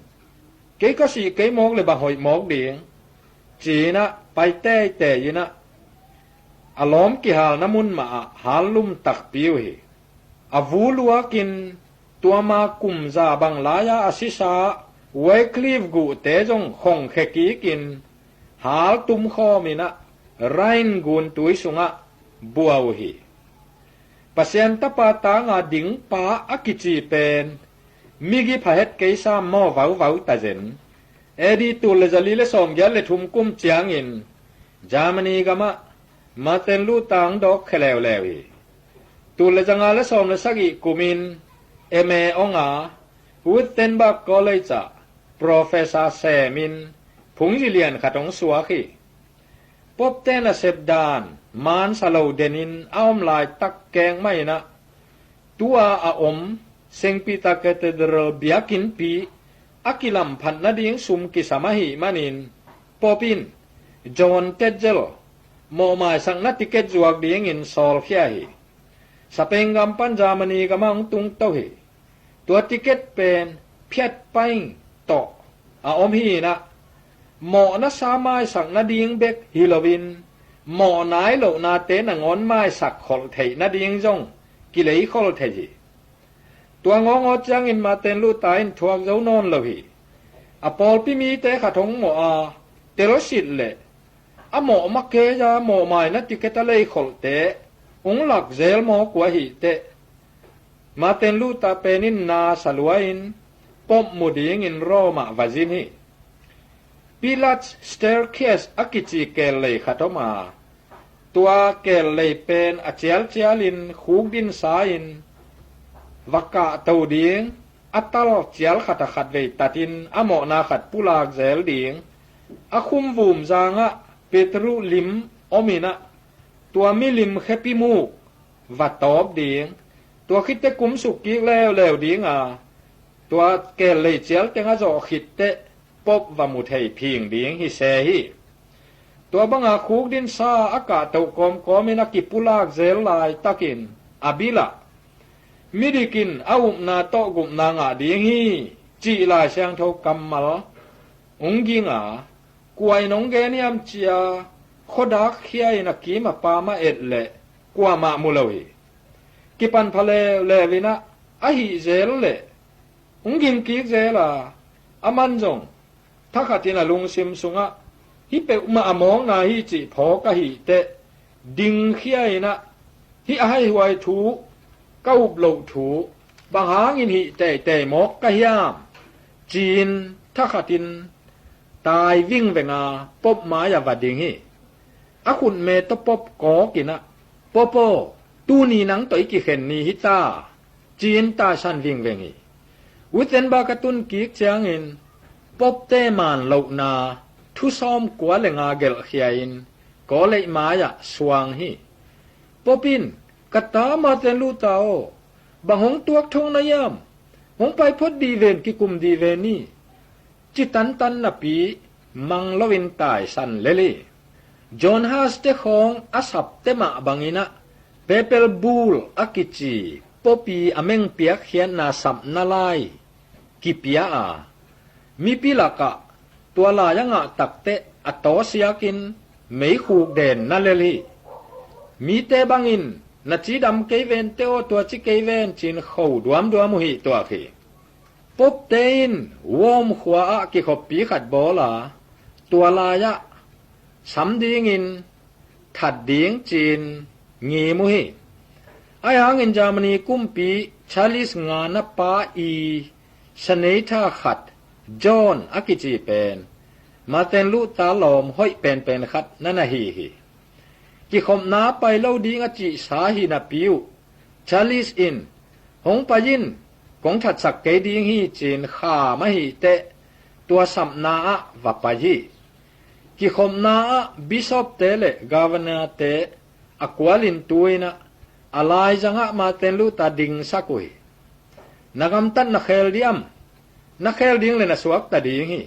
kei ka sih kei mawk le bang hoih mawk ding," ci-in ah pai teitei in ah a lawm kihalna mun mahah hal lum takpi uh hi. A vu luakin tua ma kum za bang lai-a a sisa Wycliffe guhte zong khongkhia kikin hal tumkhawm in ah Rhine gun tui sungah bua uh hi. Pasian Tapa tanga dingpa a kici pen migi pha het kei sam maw, vauvau ta zen. A D tul le zali le sawmgiat le thum kum ciangin Germany gamah Martin Luther hong dawk khia leuleu hi. Tul le zanga le sawm le sagih kumin M A hong a, Wittenberg College ah professor semin phungzi lian khat hong suak hi. Popte nasep dan mansa lo denin a om laitak keng mah in ah, tua a om Saint Peter Cathedral biakinnpi a kilamphat nading sum kisam ahih manin, Pope in John Tetzel mawhmaisakna ticket zuak dingin sawlkhia hi. Spain gam pan Germany gamah hong tungto hi. Tua ticket pen phiat paing tawh a om hi in ah, mawhna sa maisak nading bek hi loin, mawh nai lohnate nangawn maisak kholh theih nading zong kileikhol thei hi. Tua ngawngawt ciangin Martin Luther in thuak zo nawn lo hi. A pawlpi mite khat hong mawh a, telsit leh a mawh makei a mawhmaina ticket a leikholhte hong lak zel mawk uh ahih teh, Martin Luther pen in nasa lua-in Pope mu dingin Rome ah va zin hi. Pilates Staircase a kici keel lei khat om a, tua keel lei pen a cialcialin khukdinsa-in va kahto ding, a tal cial khat a khatvei tatin a mawhna khat pulak zel ding, a khumvum zangah Petru lim om in ah, tua milim khepi muk va tawp ding, tua khit teh kumsuk kik leuleu ding a, tua keel lei cial teng a zawh khit teh Pope va mu thei phing ding hi se hi. Tua banga khukdinsa a kahtoh kawmkawmin a kipulak zel laitakin a bil ah, midik in a upna tawh gupna ngah ding hi, cih Lai Siangtho kammal hong ging a, kua in hong gen hiam ci-a khuadak khia-in a kim a pam a et leh kuamah mu lo hi. Kipan pha leuleu in ah, a hih zel leh hong ging kik zel a, aman zong thakhatin a lungsim sungah, hih peuhmah a mawkna hi cih phawk ahih teh, dingkhia in ah, hih a haihuai thu, ka up loh thu, bang hangin hih teitei mawk ka hiam, ci-in thakhatin tai vingveng a Pope mai-ah va ding hi. A khutme tawh Pope kawk in ah, Pope aw, tuni nang tawh i kikhen ni hi ta, ci-in taisan vingveng hi. Wittenberg a tun kik ciangin Pope-te maan lohna thu sawmkua le nga gelhkhia-in Kawleih mai-ah suang hi. Pope in, ka ta Martin Luther aw, bang hong tuak thong na hiam? Hong pai phot dih ven, kikum dih ven ni, ci tantan napi mang loin taisan lel hi. John Huss te khawng a sapte mah bangin ah, Papal Bull a kici Pope i a meng piakkhiatna sapna lai kipia a, mipi lakah tua lai a ngah takteh a tawsiakin meikhuk den na lel hi. Mite bangin, na cidam kei ven teh aw, tua ci kei ven, ci-in kho duamduam uh hi tuak hi. Pope-te in Rome khua-ah kikhoppi khat bawl a, tua lai-ah sam dingin that ding ci-in ngim uh hi. Ahi hangin Germany kumpi Charles ngana pa i senator khat, John a kici pen, Martin Luther lawm hoih penpen khat na na hi hi. Kikhopna pai lo ding a cihsa hi napi uh, Charles in, hong pai in, kong thatsak kei ding hi, ci-in kham ahih teh, tua sapna ah va pai hi. Kikhopna ah bishop-te le governor-te a kualin tu-in ah, a laizangah Martin Luther dingsak uh hi. Na gamtat na khel diam? Na khel ding le na suakta ding hi.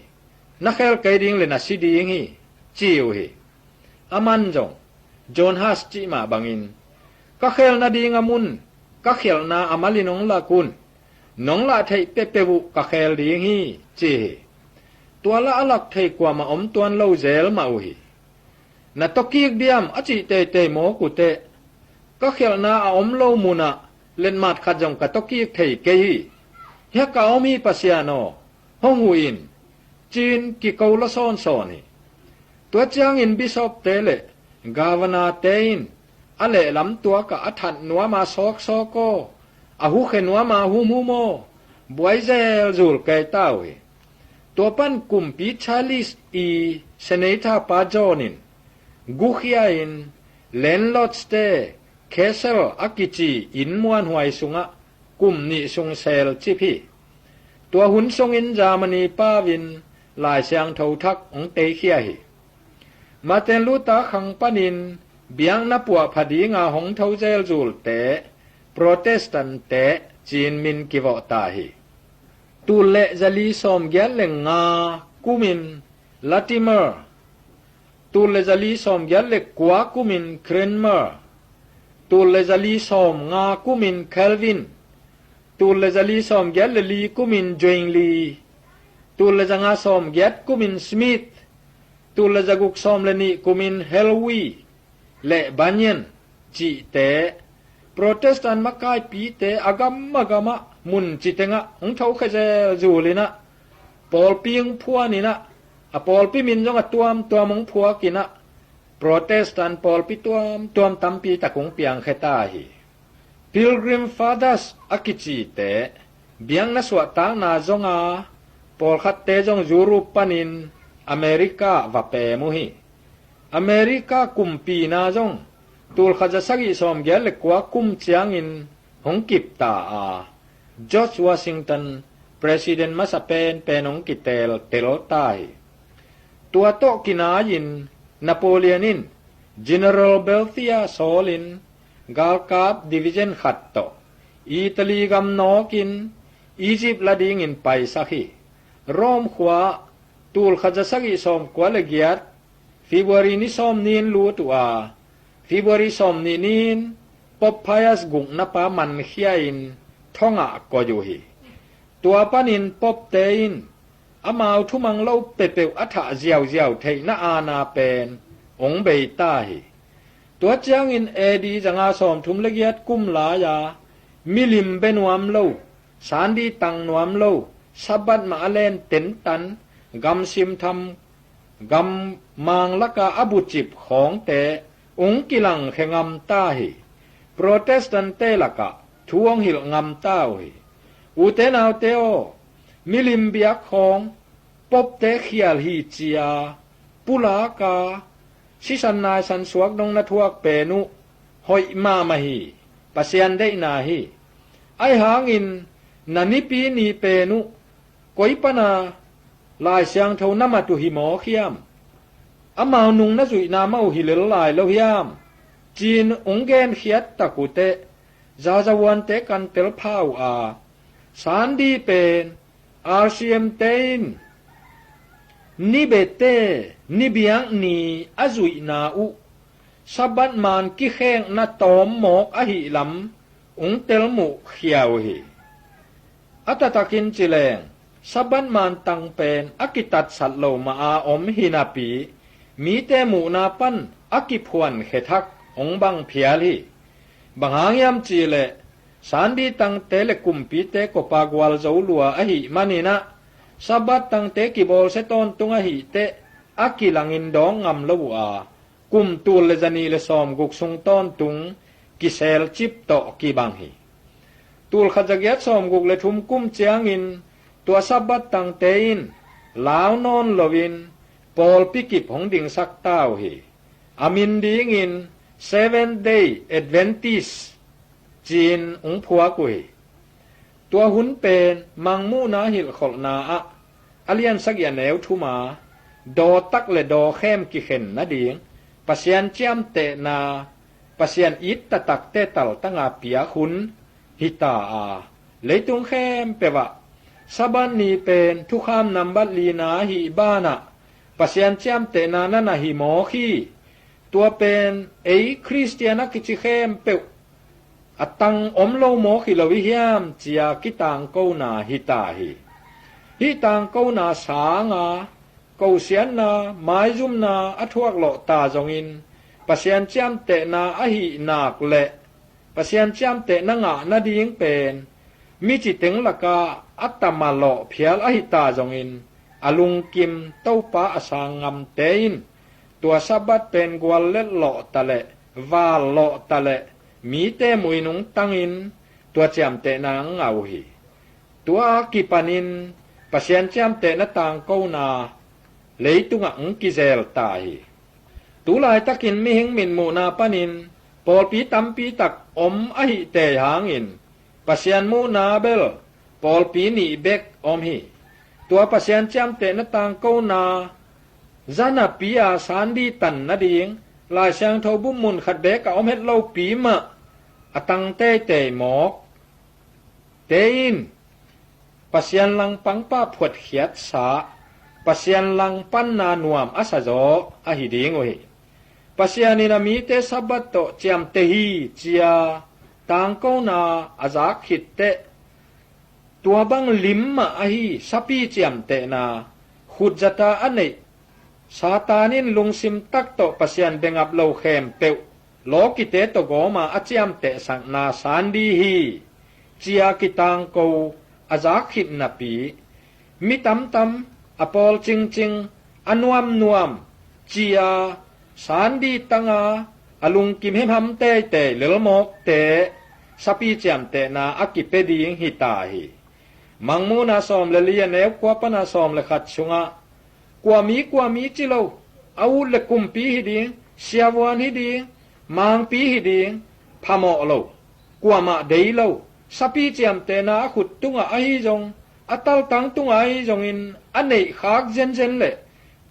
Na khel kei ding le na si ding hi, ci uh hi. Aman zong, John Huss cih mah bangin, ka khel nading a mun, ka khialhna a malin hong lak un, nong lah theih peuhpeuh uh ka khel ding hi, ci hi. Tua lah a lak thei kuamah om tuan lo zel mah uh hi. Na tawkik diam a cih teitei mawk uh teh, ka khialhna a om lo munah letmat khat zong ka tawkik thei kei hi. Hiah ka om hi, Pasian aw, hong huh in, ci-in kiko law sawnsawn hi. Tua ciangin bishop-te le governor-te in a lehlam tuakah a that nuam a sawksawk aw, a hukhe nuam a humhum aw, buai zelzul kei ta uh hi. Tua pan kumpi Charles i senator pa John in gukhia-in landlords-te castle a kici inn muanhuai sungah kum nih sung selcip hi. Tua hun sungin Germany pau-in Lai Siangtho thak hong teikhia hi. Martin Luther khang panin biakna puahpha dinga hong tho zelzulte Protestant-te ci-in min kivawh ta hi. Tul le zali sawmgiat le nga kumin Latimer, tul le zali sawmgiat le kua kumin Cranmer, tul le zali sawmnga kumin Calvin, tul le zali sawmgiat le li kumin Zwingli, tul le zanga sawmgiat kumin Smith, tul le zaguk sawm le nih kumin Hallward le Bunyan cihte, Protestant makaipite a gam a gamah mun citengah hong thokhia zelzul inah, pawlpi hong phuan inah, a pawlpi min zong a tuamtuam hong phuak inah, Protestant pawlpi tuamtuam tampi tak hong piangkhia ta hi. Pilgrim Fathers a kicite biakna suahtakna zonga pawlkhatte zong Europe panin America va pem uh hi. America kumpina zong tul khat za sagih sawmgiat le kua kum ciangin hong kip ta a, George Washington President masa penpen hong kiteltel ta hi. Tua tawh kinai-in Napoleon in General Berthier sawlin galkap division khat tawh Italy gam nawkin Egypt la dingin paisak hi. Rome khua tul khat za sagih sawmkua le giat February ni sawm ni-in lut uh a, February sawm nih ni-in Pope Pius gukna pa mankhia in thongah koih uh hi. Tua panin Pope-te in amau thumang lo peuhpeuh a thah ziauziau theihna aana pen hong bei ta hi. Tua ciangin A D zanga sawmthum le giat kum lai-a milim bia nuam lo, Sunday tang nuam lo, Sabbath mah a len tentan, gamsim tham, gammang laka a bucip khawngte hong kilangkhia ngam ta hi. Protestant-te lakah thu hong hilh ngam ta uh hi. Ute naute aw, milim biak khawng, Pope-te khial hi ci-a pulaka sisan naisan suak dong na thuak pen uh hoih mahmah hi. Pasian deihna hi. Ahi hangin na nipi ni pen uh koi pana Lai Siangtho na mat uh hi mawk hiam? Amau nung na zuihna mah uh hi lel lai lo hiam? Ci-in hong genkhiat tak uh teh, zazahuante kan telpha uh a, Sunday pen R C M-te in ni biate ni biak ni a zuihna uh Sabbath man kikhekna tawm mawk ahih lam hong telmuh khia uh hi. A taktakin ci leng, Sabbath man tang pen a kitatsat lo mah a om hi napi, mite muhna pan a kiphuankhia thak hong bang phial hi. Bang hang hiam cihleh, Sunday tangte le kumpite kopa gualzo lua ahih maninah, Sabbath tangte kibawlsia tawntung ahih teh a kilangin dawng ngam lo uh a, kum tul le zanih le sawmguk sung tawntung kiselcip tawh kibang hi. Tul khat za giat sawmguk le thum kum ciangin tua Sabbath tangte in lau nawn loin pawlpi kip hong dingsak ta uh hi. A min dingin Seventh Day Adventist ci-in hong phuak uh hi. Tua hun pen Mangmuhna hilhkholhna ah a lian sagih a neu thuma, dawtak le dawkhem kikhen nading, Pasian ciamtehna, Pasian it taktakte taltanga piak hun hi ta a, leitung khempeuh ah Sabbath ni pen thukham nambat lina ahih banah Pasian ciamtehna na na hi mawk hi. Tua pen ei Khristian a kici khempeuh a tang om lo mawk hi lo ih hiam, ci-a kitangkona hi ta hi. Hih tangkona sanga kosiatna, maizumna a thuak lawh ta zongin, Pasian ciamtehna ahih nak le Pasian ciamtehna ngah nading pen mi citeng lakah a tama lawh phial ahi ta zongin, a lungkim Topa a sang ngamte in tua Sabbath pen gual let lawh taleh, val lawh taleh, mite muhin hong tangin tua ciamtehna hong ngah uh hi. Tua a kipanin Pasian ciamtehna tangkona leitungah hong kizel ta hi. Tu laitakin mihing mitmuhna panin pawlpi tampi tak om ahih tei hangin, Pasian muhna bel pawlpi nih bek om hi. tua Pasian ciamtehna tangkona zanapi-a sandi tan nading Lai Siangtho bupmun khat beek a om het lopi mah a tang teitei mawk te in Pasian langpangpa phuatkhiatsa, Pasian langpanna nuam a sazaw ahi ding uh hi. Pasian in a mite Sabbath tawh ciamteh hi cia tangkona a zak khit teh, tua bang lim mah ahi sapi ciamtehna, khutzata a neih, Satan in lungsim tak tawh Pasian bengap lo khempeuh lawkite tawh gawma a ciamtehsakna sandi hi cia kitangko a zak khit napi, mi tamtam, a pawl cingcing, a nuamnuam cia sandi tanga a lungkim hemham teitei lelmawkte sapi ciamtehna a kipia ding hita hi. Mangmuhna sawm le li a neu kua pana sawm le khat sungah, kua mi kua mi ci lo, a ut le kumpi hi ding, siavuan hi ding, mangpi hi ding, phamawh lo, kuamah dei lo, sapi ciamtehna a khut tungah ahi zong, a taltang tungah ahi zongin a neihkhak zenzen leh,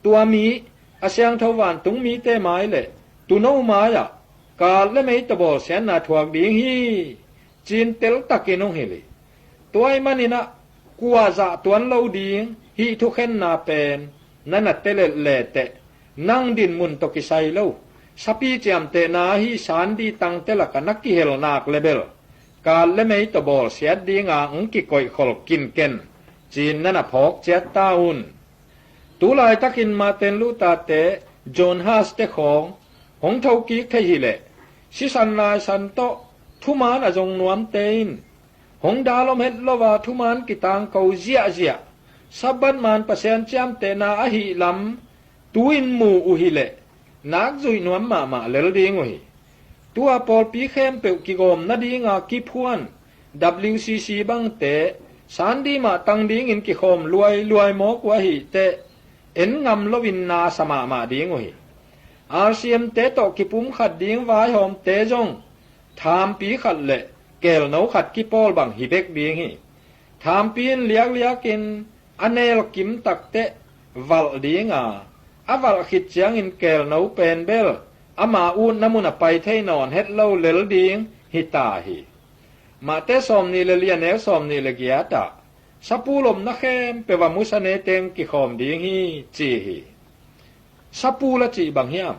tua mi a siangtho vantung mite mai leh tuuno mai-ah kaat le mei tawh bawlsiatna thuak ding hi, ci-in teltakin hong hilh hi. Tua ahih maninah kua zah tuan lo ding hih thukhenna pen na na telet leteh, nang dinmun tawh kisai lo sapi ciamtehna ahi sandi tangte lakah na kihel nak lebel, kaat le mei tawh bawlsiat dinga hong kikoihkhol kinken, ci-in na na phawk ciat ta un. Tulaitakin Martin Luther te, John Huss te khawng hong thokik thei hileh, sisan naisan tawh thuman a zong nuamte in hong dal om het lo a thuman kitangko ziahziah, Sabbath man Pasian ciamtehna ahih lam tu-in mu uh hileh, nak zuih nuam mahmah lel ding uh hi. Tua pawlpi khempeuh kigawm nadinga kiphuan W C C bangte sandi mah tang dingin kikhawm luailuai mawk uh ahihteh, en ngam loin nasa mahmah ding uh hi. R C M te tawh kipumkhat ding vaihawmte zong thampi khat le kelno khat kipawl bang hi bek ding hi. Thampi in liakliakin a neel kim takteh valh dinga, a valh khit ciangin kelno pen bel ama utna mun a pai thei nawn het lo lel ding hita hi. Mate sawmnih le li a neu sawmnih le giat ah, sapu lomna khempeuh ah musa neteng kikhawm ding hi, ci hi. Sapu la cih bang hiam?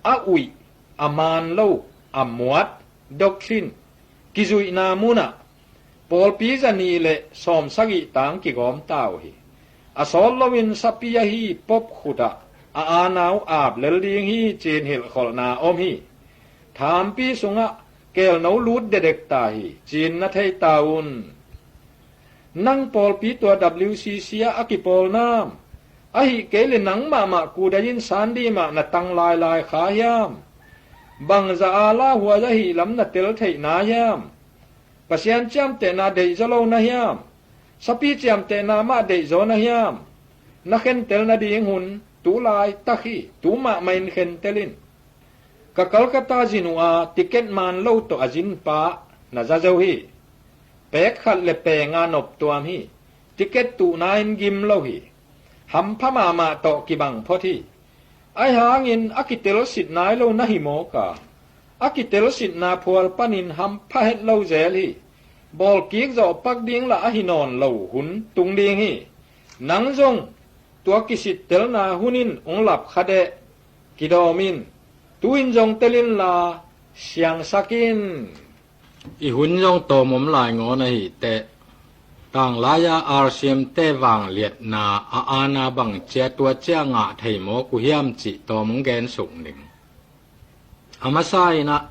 A uih, a maan lo, a muat, doctrine, kizuihna munah pawlpi zanih le sawmsagih tang kigawm ta uh hi. A sawt loin sapi ahi Pope khutah a aana uh ap lel ding hi, ci-in hilhkholhna om hi. Thampi sungah kelno lut dedek ta hi, ci-in na thei ta un. Nang pawlpi tua W C C ah a kipawl nam? Ahih kei le nang mahmah kudai in sandi mah na tang lailai kha hiam? Bangzah a lauhuai ahih lam na tel theih na hiam? Pasian ciamtehna deihzaw lo na hiam? Sapi ciamtehna mah deihzaw na hiam? Na khentel nading hun tu laitak hi, tu mahmah in khentel in. Ka Calcutta zin uh a ticket maan lo tawh a zinpa na za zo hi. Pek khat le peng a noptuam hi. Ticket tuhna in gim lo hi. Hampha mahmah tawh kibang phot hi. Ahi hangin a kitelsit nai lo na hi mawk a, a kitelsitna phual panin hampha het lo zel hi. Bawlkik zawhpak ding lah ahi nawn lo hun tung ding hi. Nang zong tua kisittelna hun in hong lap kha deh. Kidawm in, tu-in zong tel inla, siangsak in. I hun zong tawm om lai ngawn ahih teh, tanglai-a R C M te vangliatna a aana bang cia tua cia ngah thei mawk uh hiam cih tawm hong gen suk ning. A masa inah,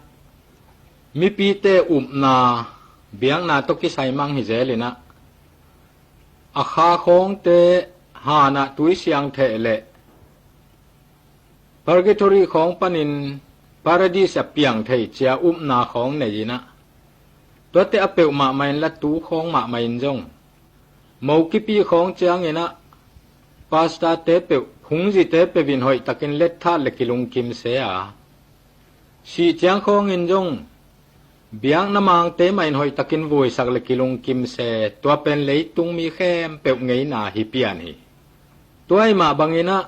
mipite upna, biakna tawh kisai mang hi zel inah, a kha khawngte hanah tui siang theh leh Purgatory khawng panin Paradise a piang thei cia upna khawng nei inah, tuate a peuh mahmah inla tu khawng mahmah in zong, mo kipi khawng ciang inah, pastor te peuh, phungzite peuh in hoihtakin letthat le kilungkim se a, sih ciang khawngin zong Biakna mangte mah in hoihtakin vuisak le kilungkim se, tua pen leitung mi khempeuh ngeina hi pian hi. Tua ahih mah bangin ah,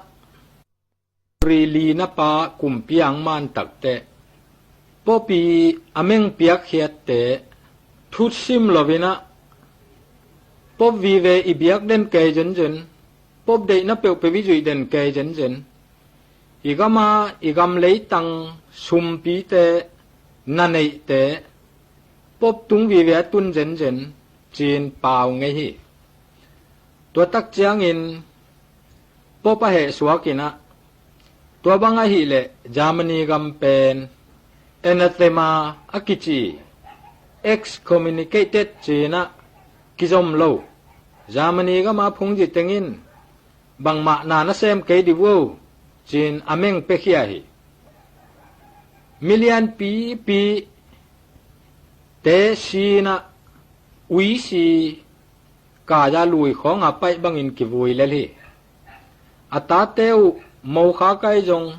Henry lina pa kumpi a hong man takteh, Pope i a meng piakkhiatte thutsim loin ah, Pope vive i biak den kei zenzen, Pope deihna peuhpeuh i zuih den kei zenzen, i gama i gam leitang sumpite, na neihte, Pope tung vive a tun zenzen, ci-in pau ngei hi. Tua tak ciangin Pope a hehsuak in ah, tua bang ahih leh Germany gam pen anathema a kici, excommunicated ci-in ah, kizom lo, Germany gama phungzi teng in bangmah na na sem kei dih vo, ci-in a meng piakhia hi. Mi lianpipi te si-in ah, uisi kai-a lui khawng a paih bangin kivui lel hi. A tate uh mokhakai zong,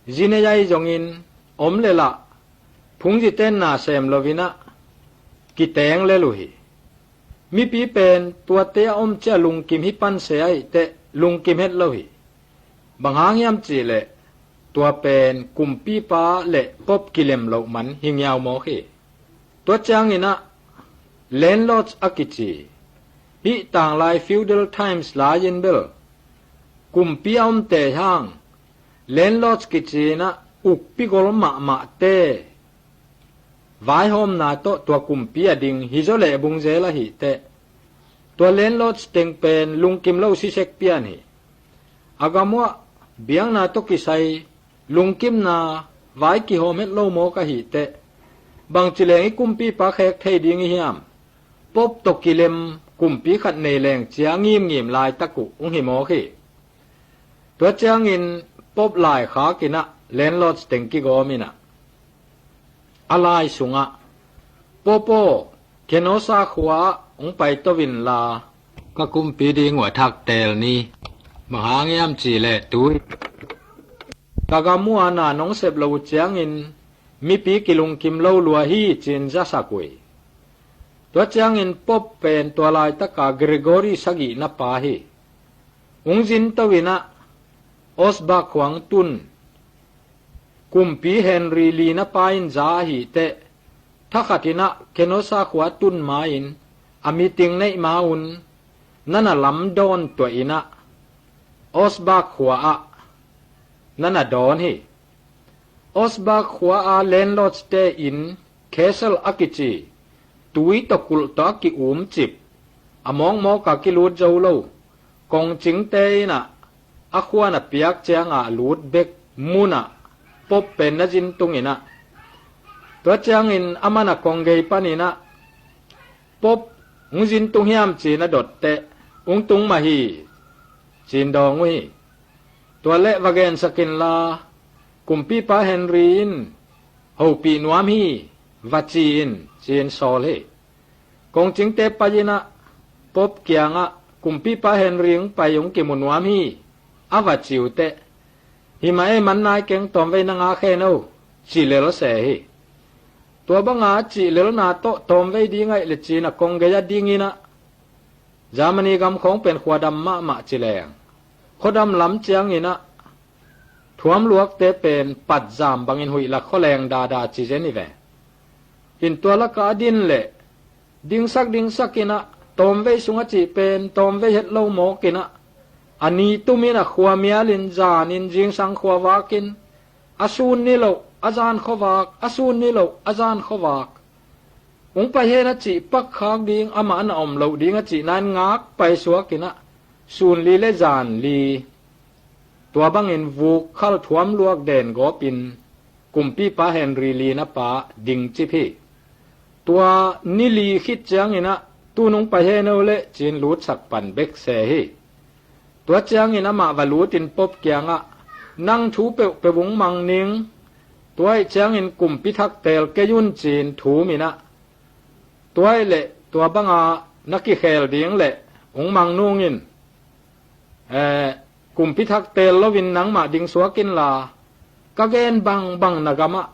zinei ai zongin om lel ah, phungzite in na sem loin ah, kiteng lel uh hi. Mipi pen tuate a om ciang lungkim hi pan se ahih teh lungkim het lo hi. Bang hang hiam cih leh, tua pen kumpipa le Pope kilem loh man hi ngiau mawk hi. Tua ciangin ah, landlords a kici, hih tanglai feudal times lai-in bel kumpi a om teh hang, landlords kici in ah, ukpi gol mahmahte vaihawmna tawh tua kumpi a ding hi zaw leh bungzel ahih teh, tua landlords teng pen lungkim lo sisek pian hi. A gam uah biakna tawh kisai lungkimna vai kihawm het lo mawk ahih teh, bangci leng i kumpipa khek thei ding i hiam? Pope tawh kilem kumpi khat nei leng, ci-a ngimngim laitak uh hong hi mawk hi. Tua ciangin Pope laikhak in ah, landlords teng kigawm in ah, a lai sungah, Pope aw, Canossa khua ah hong paito inla, ka kumpi ding uh a thak teel ni. Bang hang hiam cih leh, tu-in ka gam uh a na nong sep loh uh ciangin mipi kilungkim lo lua hi, ci-in zasak uh hi. Tua ciangin Pope pen tua laitaka Gregory sagihna pa hi. Hong zinto in ah, Augsburg khua hong tun kumpi Henry lina pa in za ahih teh, thakhat in ah Canossa khua tun ma-in, a meeting neih ma-un, na na lamdawn tuah in ah, Augsburg khua ah na na dawn hi. Augsburg khua a landlords-te inn, castle a kici, tui tawh kulh tawh a ki-umcip, a mawkmawk a kilut zo lo, kongcingte in ah a khuan a piak ciangah lut bek munah Pope pen na zin tung in ah, tua ciangin aman a konggei panin ah, Pope hong zin tung hiam, ci-in a dot teh, hong tung mah hi, ci-in dawng uh hi. Tua leh va gensak inla, kumpipa Henry in hopih nuam hi, va ci in, ci-in sawl hi. Kongcingte pai in ah, Pope kiangah, kumpipa Henry hong pai, hong kimu nuam hi, a va ci uh teh, hi mah ei, man nai keng, tawmvei na ngak hen aw, ci lel se hi. Tua banga cih lelna tawh tawmvei ding ahih leh, ci-in a konggei ah ding in ah, Germany gam khawng pen khuadam mahmah ci leng, khuadam lam ciangin ah, thuamluakte pen patzam bangin huih lak khualeng dada ci zen hi ve. In tua lakah a din leh, dingsak dingsak in ah, tawmvei sung a cih pen tawmvei het lo mawk in ah, a ni tum in ah, khuamial in, zan in, zingsang khuavak in, a sun niloh a zan khuavak, a sun niloh a zan khuavak. Hong pai hen a cih pak khak ding, amah a na om loh ding a cihna in ngak pai suak in ah, sun li le zan li, tua bangin vuk khal thuamluak den gawpin kumpipa Henry lina pa dingcip hi. Tua ni li khit ciangin ah, tu-in hong pai hen aw leh, ci-in lutsak pan bek se hi. Tua ciangin amah va lutin Pope kiangah, nang thu peuhpeuh hong mang ning, tua ahih ciangin kumpi thak teel kei un, ci-in thum in ah, tua ahih leh tua banga na kikhel ding leh hong mang nung in, eh, kumpi thak teel loin nangmah ding suak inla, ka gen bangbang na gamah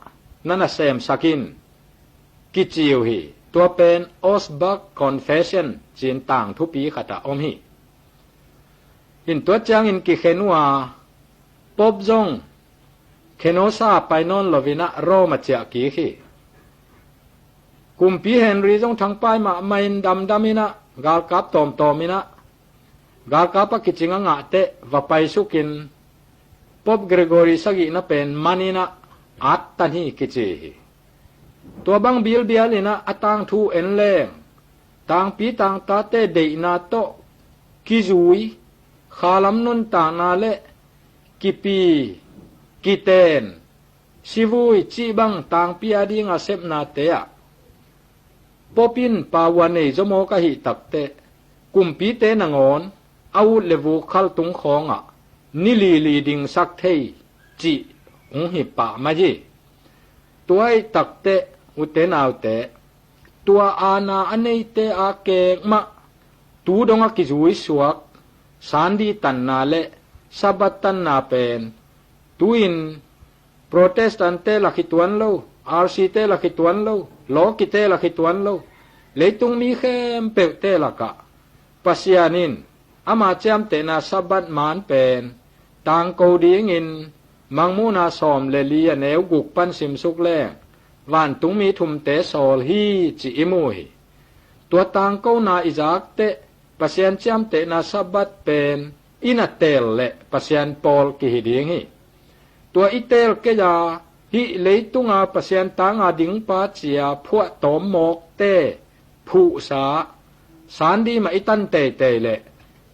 na na semsak in, kici uh hi. Tua pen Augsburg Confession ci-in tangthupi khatah om hi. In tua ciangin kikhen uh a, Pope zong khenosa pai nawn loinah Rome ah ciah kik hi. Kumpi Henry zong thangpai mahmah in damdam inah galkap tawmtawm inah galkap a kicing a ngah teh va paisukin Pope Gregory sagihna pen man inah attan hi kici hi. Tua bang bilbial inah a tangthu en leng tangpi tangtate deihna tawh kizui, khalam nuntakna le kipi, kiten, sivui cih bang tangpi a dinga sepnate ah Pope in pauva nei zaw mawk ahih takteh kumpite nangawn a ut le vuk khaltung khawngah ni lili dingsak thei cih hong hi pah mai hi. Tua ahih takteh ute naute, tua aana a neite a kek mah tu dong a kizui suak Sunday tanna le Sabbath tanna pen tu-in Protestant te lak hi tuan lo, R C te lak hi tuan lo, Lawki te lak hi tuan lo, leitung mi khempeuhte lakah Pasian in ama ciamtehna Sabbath maan pen tangko dingin Mangmuhna sawm le li a neu guk pan simsuk leng vantungmi thumte sawl hi ci i mu hi. Tua tangkona i zakteh Pasian ciamtehna Sabbath pen i na teel leh Pasian pawl kihi ding hi. Tua i teel kei-a hih leitunga Pasian tanga dingpa cia phuahtawm mawkte phuhsa Sunday mah i tan teitei leh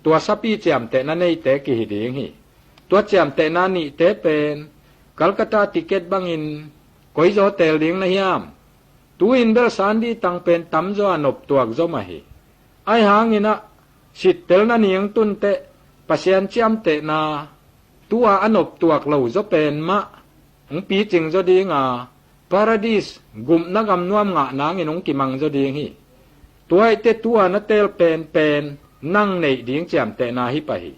tua sapi ciamtehna neite kihi ding hi. Tua ciamtehna nihte pen Calcutta ticket bangin koizaw teel ding na hiam? Tu-in bel Sunday tang pen tamzaw a noptuak zaw mah hi. Ahi hanginah sittelna ni hong tunteh Pasian ciamtehna tu-a a noptuak lo zaw pen mah hong picing zaw dinga Paradis gupna gamnuam ngah nangin hong kimang zaw ding hi. Tua ahih teh tu-a na teel penpen nang neih ding ciamtehna hi pah hi.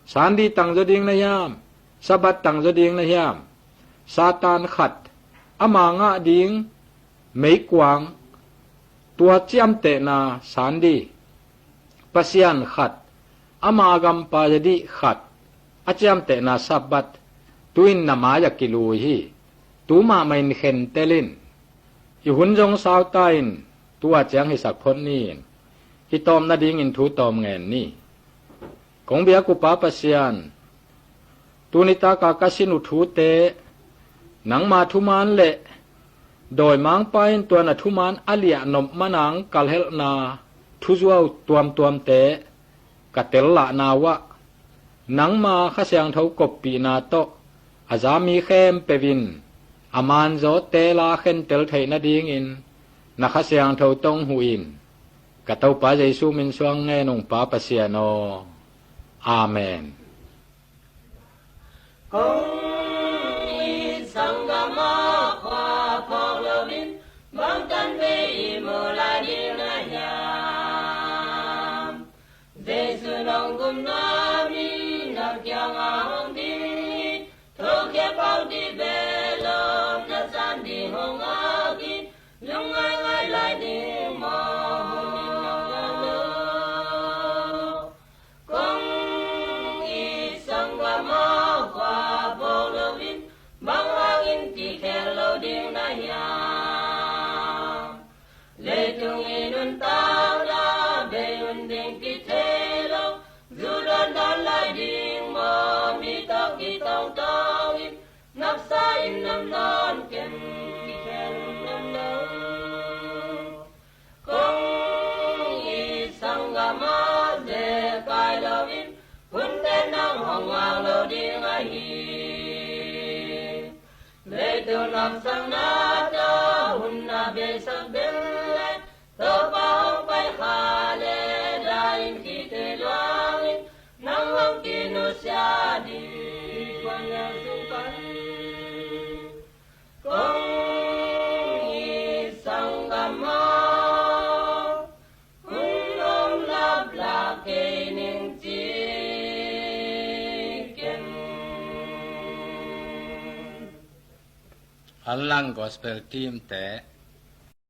Sunday tang zaw ding na hiam? Sabbath tang zaw ding na hiam? Satan khat, ama ngah ding meikuang, tua ciamtehna Sunday. Pasian khat, ama gampa a dih khat, a ciamtehna Sabbath, tu-in na mai-ah kilui hi. Tu mahmah in khentel in. I hun zong sauta in, tu-a ciang hisak phot ni in. Kitawp nadingin thu tawm ngen ni. Kong biak uh Pa Pasian, tuni taka ka sin uh thute, nangma thuman le dawimangpa in tua na thuman a liahnop manang kalhelhna thuzuau tuamtuamte ka tel lahna uh ah, nangma Kha Siangtho koppihna tawh a za mi khempeuh in a manzaw teela khentel theih nadingin na Kha Siangtho tawh hong huh in. Ka Topa Jesu min suang ngen ung Pa Pasian aw. Amen. Kong it sanggam a khua phawk loin bangtan vei i mu lai ding na hiam? Jesu nong gupna mi na kiangah hong ding hi. Thokhiat pau dih bel om na san ding hong ak hi. Lungngaingai lai ding maw? Hun in nong gah lo. Kong it sanggam a khua phawk loin bang hangin kikhel lo ding na hiam? Leitung i nuntakna bei hun ding kithei lo. Zu dawndan lai ding maw? Mi tawh kitawngtawng in naksa in nam nawn ken kikhel nam lo. Kong it sanggam a zekai loin hunte nang hong ngak lo ding ahi. Leitung napsakna tawh hun na beisak bel le Topa hong pai kha le dahin kithei luangin nang hong kinusia ding. Kuan Yesu pan kong it sanggam a hun om laplap kei ning ci ken. An lang gospel team te